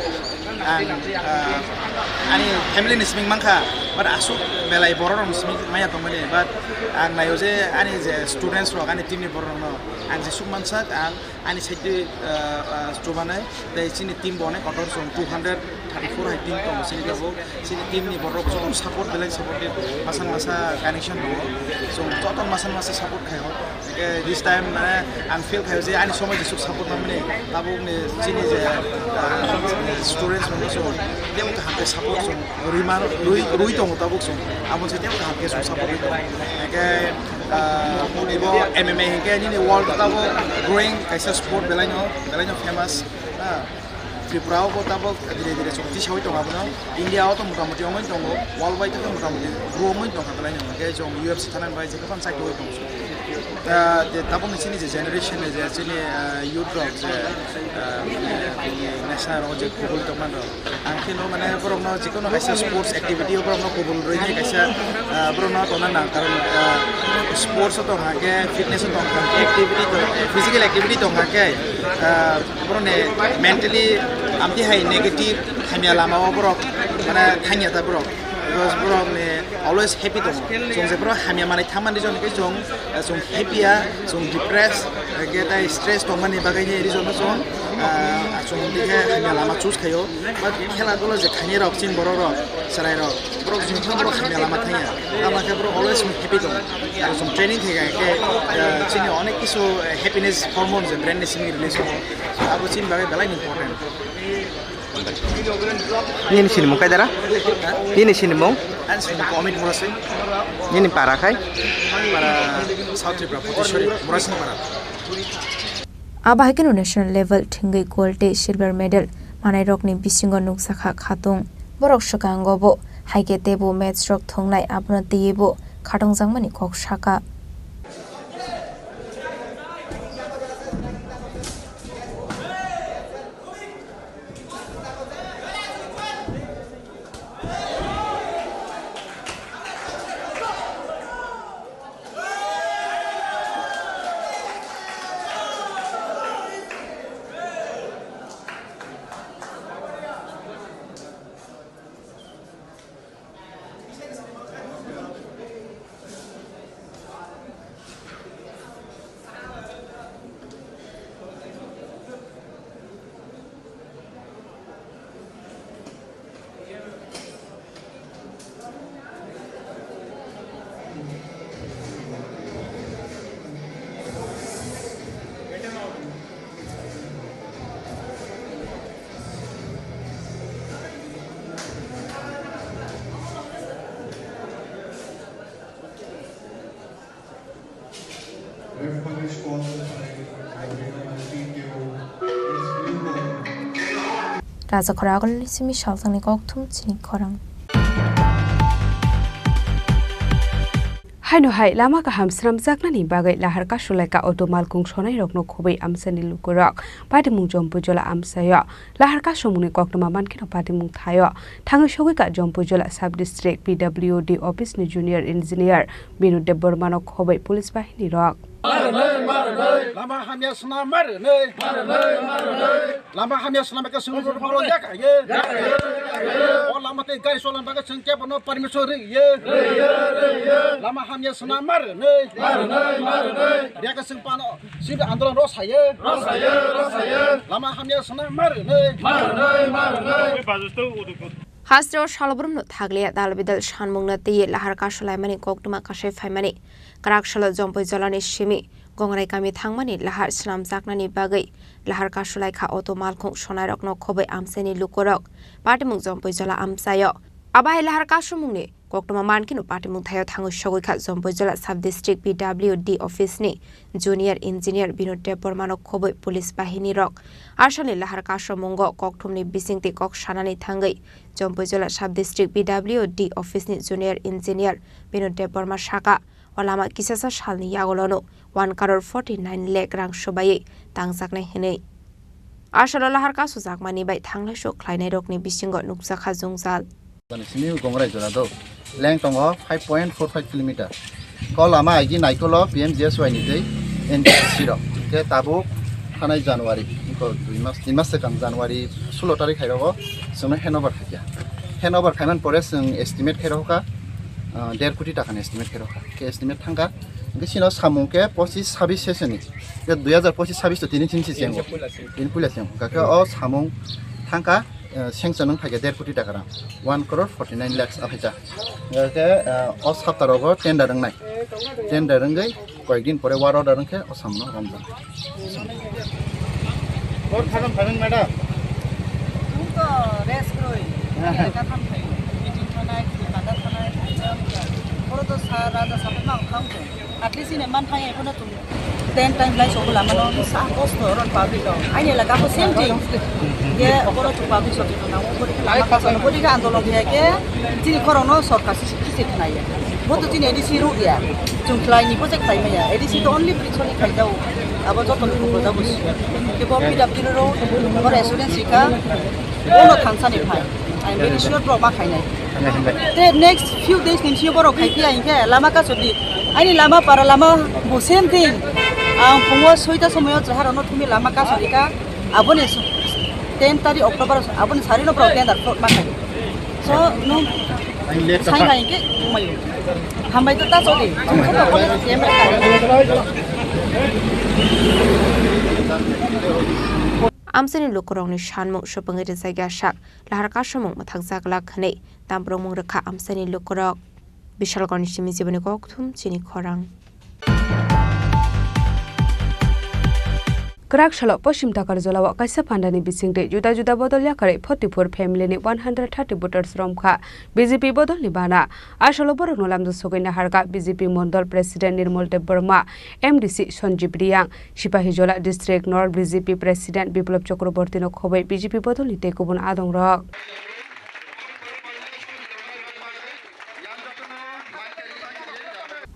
ang, ah, ani family ni simi mankha, but aswk belai borok rok ni simi maya tongmani, but ang naio je ani je students rok, ani team ni borok rok no ang jesuk mansak, ang ani side, ah, ah, chubanai, tei chini team bo onek kotor chwng two hundred thirty-four hai team tongo chini tabuk. Chini team ni borok joto support belai support khe masa masa connection tongo. Chwng joto masa masa support khai o. Hingke this time mane ang feel khai o je ani somoi jesuk support nangmani tabuk ni chini je, ah, students rok no chwng tebo kaham khe support chwng rwi man, rwi, rwi tongo tabuk chwng. Abo se tebo kaham khe chwng support rwi tongo. Hingke, ah, ibo M M A hingke nini world tabuk growing kaisa sport belai no, belai no famous. Ah. Tripura o bo tabok dire dire chukti sawi tongo abono. India o to motamoti wngwi tongo, world wide to motamoti grow wngwi tongkha belai no. Hwnkhe chwng U F C thana bai jekhe phano chai tongwi tongo. Ah, je tabokni chini je generation ni je chini, ah, youth rok je, ah, national rok je kubul tongma rok. Ang khe no mane borok no jikunu kaisa sports activity o borok no kubul rwini kaisa, ah, borok no tongna nang karon, ah, sports o tong hwnkhe fitness o tong hwnkhe activity to, physical activity tong hwnkhe, ah, borok ni mentally amtwi hai negative hamya lama o borok mane thangya ta borok. Because borok ni always happy tongo. Chwng je borok hamya manwi thangmani joni khe chwng, eh, chwng happy ya, chwng depressed, eh, khe tai stress tongmani bagwi ni reason no chwng, ah, chwng dikhe hamya lama choose khaio. But khela dula je khainai rok, chini borok rok, chwrai rok, borok chwng thang borok hamya lama thangya. Tamo khe borok always chwng happy tongo. Aro chwng training khe khe, eh, chini onek kisu, eh, happiness hormone je brain ni simi release tongo. Abo chini bagwi belai important. Nini sinimung kai dara? Nini sinimung? Ani sinimung Amit Murasing. Nini para khai? Para South Tripura, Potiswari, Murasing para. Abo hai kheno national level thwngwi gold tei silver medal manairokni bisingo nukjakha khatung. Borok swkango bo hai khe teibo match rok thwngnai, abono twiwi bo khatungjakmani kok sakha. Raja khoro agulni simi salsangni kokthum chini khorang. Haino hai lama kaham swnamjaknani bagwi lahar kasulaikha auto malkung sonairokno khobwi amchaini lukurok. Patimung Jompuijola amchaio. Lahar kasumungni koktwma mankheno patimung thaio. Thangwi sogwikha Jompuijola sub district P W D office ni junior engineer Binu Debbarmano khobwi police bahini rok. Lama hamya swnam ma rwnwi. Lama hamya swnam khe chwng road boro yakha ye. O lama tei gari cholan bagwi chwng kebono permission rwi ye. Lama hamya swnam ma rwnwi. Riyakhe chwng pano sibri andolon rw saye. Lama hamya swnam ma rwnwi. Hasteo salbrumno thakliya dal bidal sanmungno twiwi lahar kasulaimani koktwma kasai phaimani. Kwrak salo Jompuijolani simi Gongrai kami thangmani lahar swnamjaknani bagwi lahar kasulaikha auto malkhung sonairokno khobwi amchaini lukurok. Patimung Jompuijola amchaio. Abo hai lahar kasumungni koktwma mankheno patimung thaio thangwi sogwikha Jompuijola sub district P W D office ni junior engineer Binod Debbarmano khobwi police bahini rok. Asalni lahar kasumungo kokthumni bisingtwi kok sanani thangwi Jompuijola sub district P W D office ni junior engineer Binod Debbarma sakha, o lama kisasa salni yagulono one crore forty nine lakh rang swbaiwi tangjaknai hwnwi. Asalo lahar kasujakmani bai thanglaisu khlainairokni bisingo nukjakha jwngjal. Simi Gongrai jora do. Length tongo five point four five kilometer. Ko lama aigi naikolo P M G S Y ni tei N D C C rok. Ke tabuk thanai January, ko dui mas, tin mas sekang January sulo tarik hai rogo chwngno handover khaikha. Handover khaiman pore chwng estimate khai rohokha, ah, der koti taka ni estimate khai rohokha. Ke estimate thangkha. Hingke sino samung ke pochis sabis session ni. Ke dui hajar pochis sabis to tini tini se chengo. Tini puila chengo. Kake o samung thangkha, eh, sanction wng phaikha der koti taka rang. One crore forty nine lakhs aphaikha. Hingke, eh, o sapta rogo tender wngnai. Tender wngwi koyek din pore work order wngkhe o samno romjak. Bor khatam phaimani madam. Nwng to rest rwi. Katham phai. Meeting thanai, Kolkata thanai. Boro to sa raja sapai ma wngkha wngkhe. At least ine man thang ephono chwng Ten time lai sobo lama no sa kosto oro public rok. Aini elaka ko same thing. Ye oro to public sobo to na oro ke lama kosto oro ke andolon ya ke chini khoro no sorkar si si khnai ya. Bo to chini A D C ro ya. Chung khlai ni bo je khlai maya. A D C to only bridge ni khai dao. Abo joto ni ko da bus. Ke bo P W D ro oro assurance sika. Bono thansa ni phai. I am very sure bro ma khainai. Te next few days ni sio borok khai pia hinkhe lama kasodi. Aini lama para lama bo same thing. Ang phungo soita somoyo chahar ono thumi lama kasodi ka. Aboni s-, ten tari October aboni sari no borok tender float ma khai. So no sai khai hinkhe mayo. Hambai to ta sodi. Amsani lukurokni sanmung supungwi rijak ya sak. Lahar kasamung mwthakjak lak hwnwi tambrokmung rwkha amchaini lukurok. Bishalgorni simi jiboni kokthum chini khorang. Kwrak salo Poschim Takarjala o kaisa pandani bisingtwi juda juda bodol yakarwi forty-four family ni one hundred thirty voters romkha B J P bodolni bana. Asolo borokno lamjak sogwi naharkha B J P Mondol President Nirmol Debbarma, M D C Sanjib Riyang, Sipahijola District North B J P President Biplab Chakrabortino khobwi B J P bodolni tei kubun adongrok.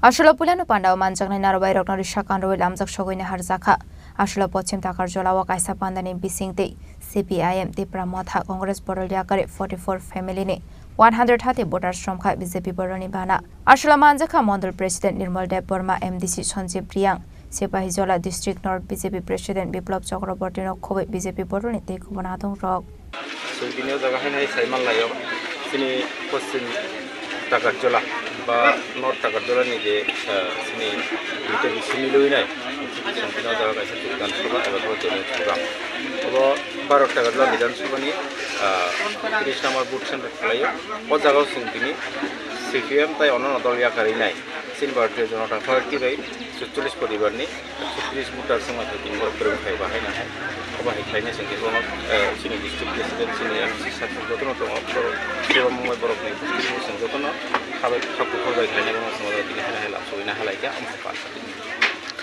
Asolo puilano pandao manjaknai narobairokno risa kanrwi lamjak sogwi naharjakha. Asolo Poschim Takarjala o kaisa pandani bisingtwi C P I M Tipra Motha Congress bodol yakarwi forty-four family ni one hundred thirty voters romkha B J P bodolni bana. Aswla manjakha Mondol President Nirmal Deb Barma, M D C Sanjib Riyang, Sepahijola District North B J P President Biplab Chakrabortino khobwi B J P bodolni tei kubun adongrok. Chwng tini o jaga haino hai sai manlaio, chini Poschim Takarjola ba North Takarjolani je, eh, chini duita bisi milwinai, chwng tini o jaga kaisa Bidhan Sabha eba bo General Sabha. Obo Bharat Takarjola Bidhan Sabhani, ah, tris number booth center khlaio. O jagao chwng tini C P M tai onno dol yakarwi nai. Chini Bharatiya Janata Party bai sucholish poribar ni sucholish voter songma thai tini borok kwrwng khai bahai nang hai. Obo hai khlaina chwng khe bono, eh, chini district president, chini M C sakni jotono tongo, borok, borok mungbai borok ni district ni chwng jotono khabai kha kuphur bai khlaina bono chwng tini hai hai lam sogwi na halai kha, omo hai pan.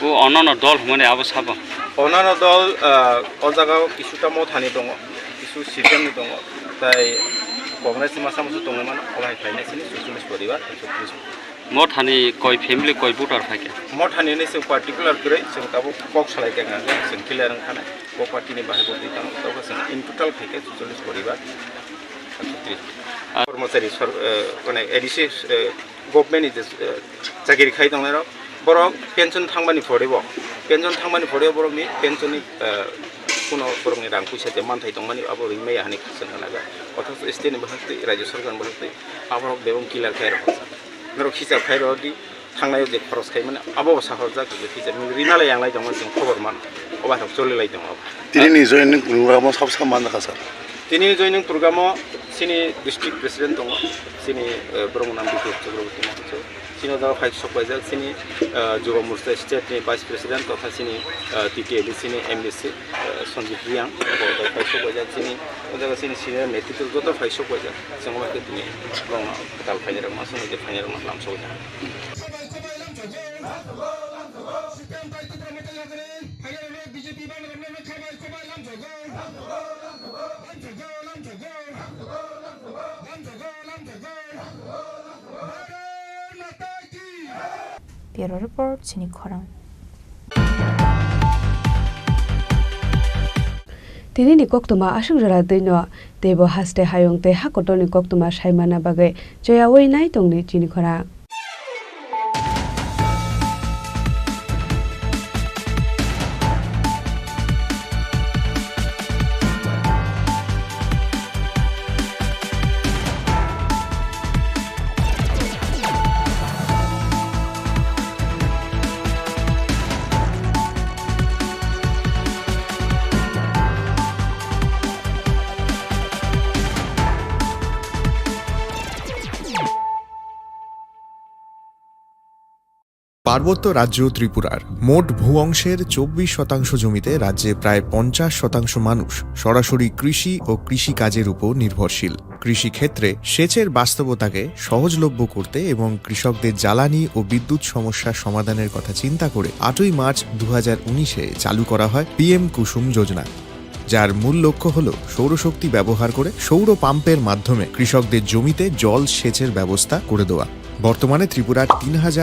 O onno dol hwnmani abo sabo? Onno dol, ah, o jagao kisuta Mothani tongo, kisu C P M ni tongo, tai Congress ni masa musu tongwi mano, obo hai khlaina chini sucholish poribar, sucholish. Mothani koi family, koi voter phai khe? Mothani ni chwng particular kwrwi, chwng tabuk kok salai khe wngkha, chwng clear wngkha nai. Bo party ni bahai bo twi tamo, tabuk chwng in total khai khe sucholish poribar, sucholish. Ah. Kormochari sor-, eh, mane A D C, eh, government ni je, eh, chakiri khai tongnai rok, borok pension thangmani pore bo, pension thangmani pore borokni pension ni, eh, kuno borokni rang puisa je manthai tongmani abo ring maya hinwi khasang gana ga. Othocho state ni bahai twi, rajya sarkar ni bahai twi, aborok bebak killer khai rok. Norok hisab khai rw di, thangnai o je khoros khai mani, abo bo sahorjak, je hisab nini rina lai yang lai tongmani chwng khobor man, obo hai rok choli lai tongo. Tini ni joining program o sab sam man kha sir? Tini ni joining program o chini district president tongo, chini, eh, borok nam Biplab Chakraborty tongo. Chini o jaga phai sok paijak, chini, eh, Juba Morcha state ni vice president totha chini, eh, T T A D C ni M D C, eh, Sanjib Riyang, bo phai sok paijak, chini o jaga chini senior netritwo joto phai sok paijak. Chwng bai khe tini borokno kwtal khainai rok ma songwi je phainai rok ma lam sogwi thango. Bureau Report, chini khorang. Tini ni koktwma aswk jora twi no teibo haste hayung tei ha kotor ni koktwma sai manna bagwi choyaui nai tong di chini khorang. পার্বত্য রাজ্য ত্রিপুরার মোট ভূ অংশের চব্বিশ শতাংশ জমিতে রাজ্যে প্রায় পঞ্চাশ শতাংশ মানুষ সরাসরি কৃষি ও কৃষিকাজের উপর নির্ভরশীল। কৃষিক্ষেত্রে সেচের বাস্তবতাকে সহজলভ্য করতে এবং কৃষকদের জ্বালানি ও বিদ্যুৎ সমস্যা সমাধানের কথা চিন্তা করে আটই মার্চ দু হাজার উনিশে চালু করা হয় পিএম কুসুম যোজনা, যার মূল লক্ষ্য হল সৌরশক্তি ব্যবহার করে সৌর পাম্পের মাধ্যমে কৃষকদের জমিতে জল সেচের ব্যবস্থা করে দেওয়া। বর্তমানে ত্রিপুরার তিন হাজার